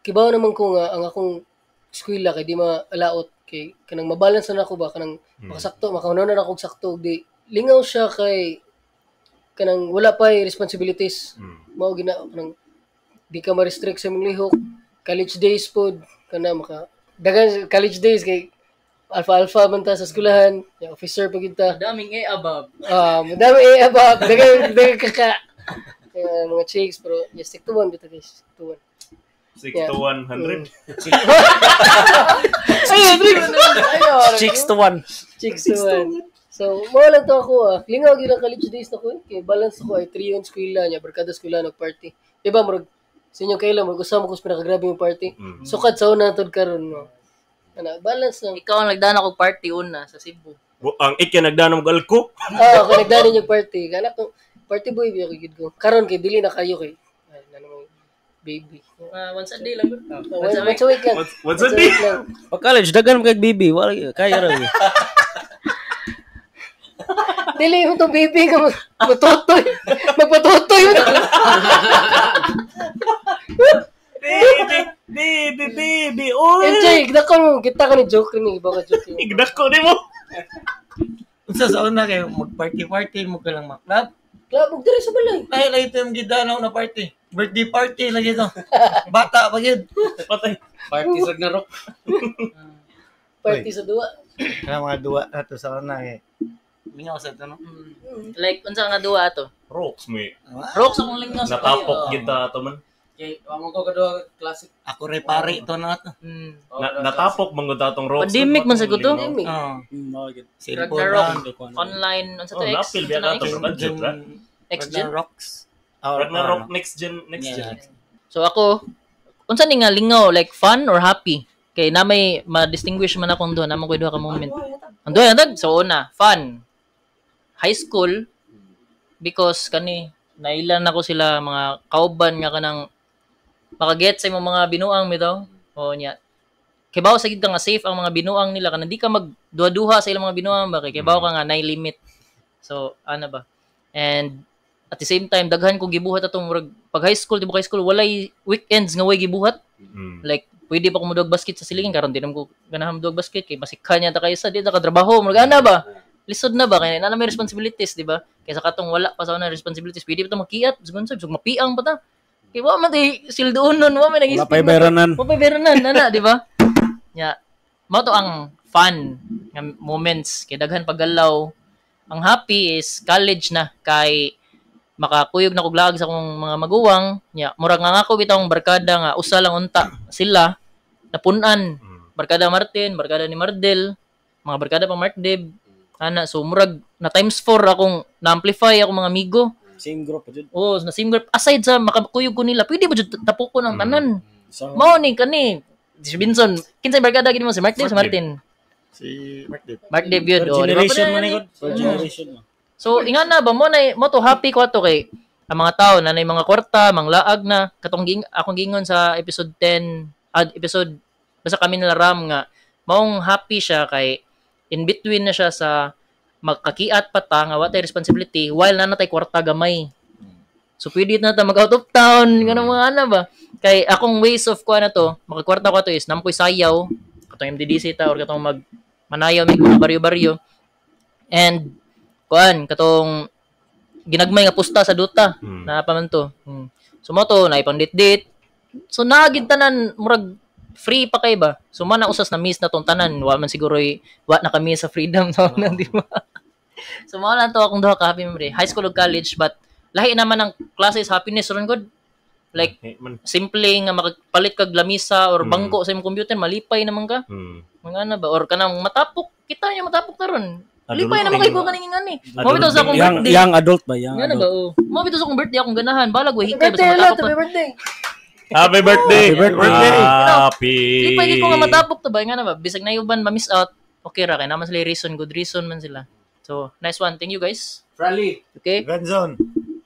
kibaw naman ko nga ang akong eskwela kay di maalaot kay kanang mabalance na ako ba kanang makasakto makahunaw na ako og sakto og di lingaw siya kay kanang wala pa responsibilities. Mao gina kanang di ka ma-restrict sa imong lihok. College days pod kana maka dagan college days kay alpha man ta sa eskwelahan, ya officer pa gid ta. Daming eh abab. Madami eh abab, dagan kaka. Kaya mga chicks pero yes, stick to one bitaw guys, stick to one. 6 to 100. Ayun, Chicks to 1. Chicks to 1. So, mao lang to ako ah. Lingaw gyud ang college days na ko eh. Kay balance ako ay trio in eskwela niya, barkada eskwela nag-party. Diba murag sa inyong kaila murag usa mo ko sa pinakagrabe yung party. Sukad sa una tud karon no. Ana, balance lang. Ikaw ang nagdana kog party una sa Cebu. Ang ikya nagdana og alko. Ah, ako nagdana yung party. Kanak ko party boy biya ko gyud ko. Karon kay dili na kayo kay ay na mo baby. Once a day lang. Once a week lang. Once a day. Pag college daghan kag baby, wala kaya ra. Dili mo to baby nga matutoy. Magpatutoy mo. Baby, baby, baby. Oy. MJ, gdako mo. Kita ka ni joke ni iba ka joke. Igdako ni mo. Unsa sa una kay mag-party-party mo ka lang ma-club. Club og diri sa balay. Lahi lagi ito yung gidanaw na party. Birthday party lagi ito. Bata pa gyud. Patay. Party sa Ragnarok. Party sa duwa. Kana mga duwa na to sa una eh. Lingaw sa ito, no? Like, unsa nga duwa ato? Rocks mo eh. Rocks akong lingaw sa Natapok kita ato man. Okay, amo ko kadua classic. Ako rin pare ito na ato. Natapok man gud atong rocks. Pandemic man sa guto. Pandemic. Oo. Ragnarok. Online, unsa to Oh, X? napil biya Unsa na ka X? to budget ra. X gen? Rocks. Ragnarok next gen, next gen. So ako, unsa ni nga lingaw, like fun or happy? Kay na may ma-distinguish man akong duha, naman ko'y duha ka moment. Ang duha yan, so una, fun. High school, because kani, nailan ako sila mga kauban nga kanang makaget sa imong mga binuang bitaw. O niya. Kay bawo sa gid ka nga safe ang mga binuang nila kanang di ka magduha-duha sa ilang mga binuang ba kay bawo ka nga nay limit. So ana ba. And at the same time daghan ko gibuhat atong murag pag high school, di ba high school walay weekends nga way gibuhat. Like pwede pa ko moduag basket sa silingan karon di naman ko ganahan moduag basket kay masikha niya ta kaysa di ta katrabaho murag ana ba. Lisod na ba kay na may responsibilities di ba? Kaysa katong wala pa sa una responsibilities pwede pa ta makiat bisag unsa bisag mapiang pa ta. Kay wa man tay sildoon nun, wa man nag Wala pa'y bayranan. Wa pa'y bayranan ana, di ba? Nya, mao to ang fun nga moments kay daghan paggalaw. Ang happy is college na kay makakuyog na kog laag sa akong mga maguwang. Nya, murag nga ako bitaw ang barkada nga usa lang unta sila napunan. Barkada Martin, barkada ni Mardel, mga barkada pa Mark Deb. Ana, so murag na times 4 akong na-amplify akong mga amigo. Same group pa jud. Oh, na same group. Aside sa makakuyog ko nila, pwede ba jud tapoko ng tanan? So, Mao ni kani si Binson, kinsay barkada gid mo si Mark Dave, si Martin. Si Mark Dave. Mark Dave yun. Per Oh, di ba? generation man ni Per generation mo. So inga na ba mo na mo to happy ko ato kay ang mga tao na nay mga kwarta, manglaag na katong akong gingon sa episode 10, episode basta kami nila Ram nga maong happy siya kay in between na siya sa magkakiat pa ta nga wa tay responsibility while na natay kwarta gamay. So pwede na ta mag out of town ganun mga ana ba. Kay akong ways of kuha na to, makakwarta ko to is namkoy sayaw katong MDDC ta or katong mag manayaw mig mga baryo-baryo. And kuan katong ginagmay nga pusta sa duta na pa man to. So mo to na ipang date. So naagid tanan murag free pa kay ba. So man na usas na miss na tong tanan, wa man siguro wa na kami sa freedom no, na, di ba? So mao lang to akong duha ka happy memory. High school ug college but lahi naman ang classes happiness ron gud. Like simple nga makapalit kag lamisa or bangko sa imong computer malipay naman ka. Mga ana ba or kanang matapok kita niya matapok karon. Lipay naman kay ko kaning ngani. Mao bitaw sa akong birthday. Young adult ba? Young adult. Ba oh. Mao bitaw sa akong birthday akong ganahan balag way hikay basta matapok. Happy birthday. Happy birthday. Happy birthday. Happy. Lipay ko nga matapok to ba nga na ba bisag nayuban ma-miss out. Okay ra kay naman sila reason, good reason man sila. So, nice one. Thank you guys. Frali. Okay. Granzon.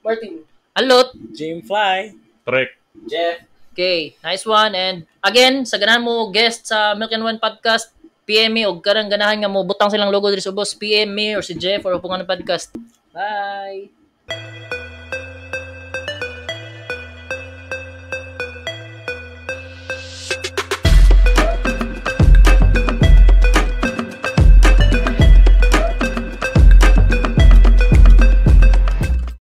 Martin. Alot. James Fly. Trek. Jeff. Okay, nice one. And again, sa ganahan mo guest sa Milk and Wine Podcast, PM me og karang ganahan nga mo butang silang logo diri sa ubos, PM me or si Jeff or Upungan Podcast. Bye.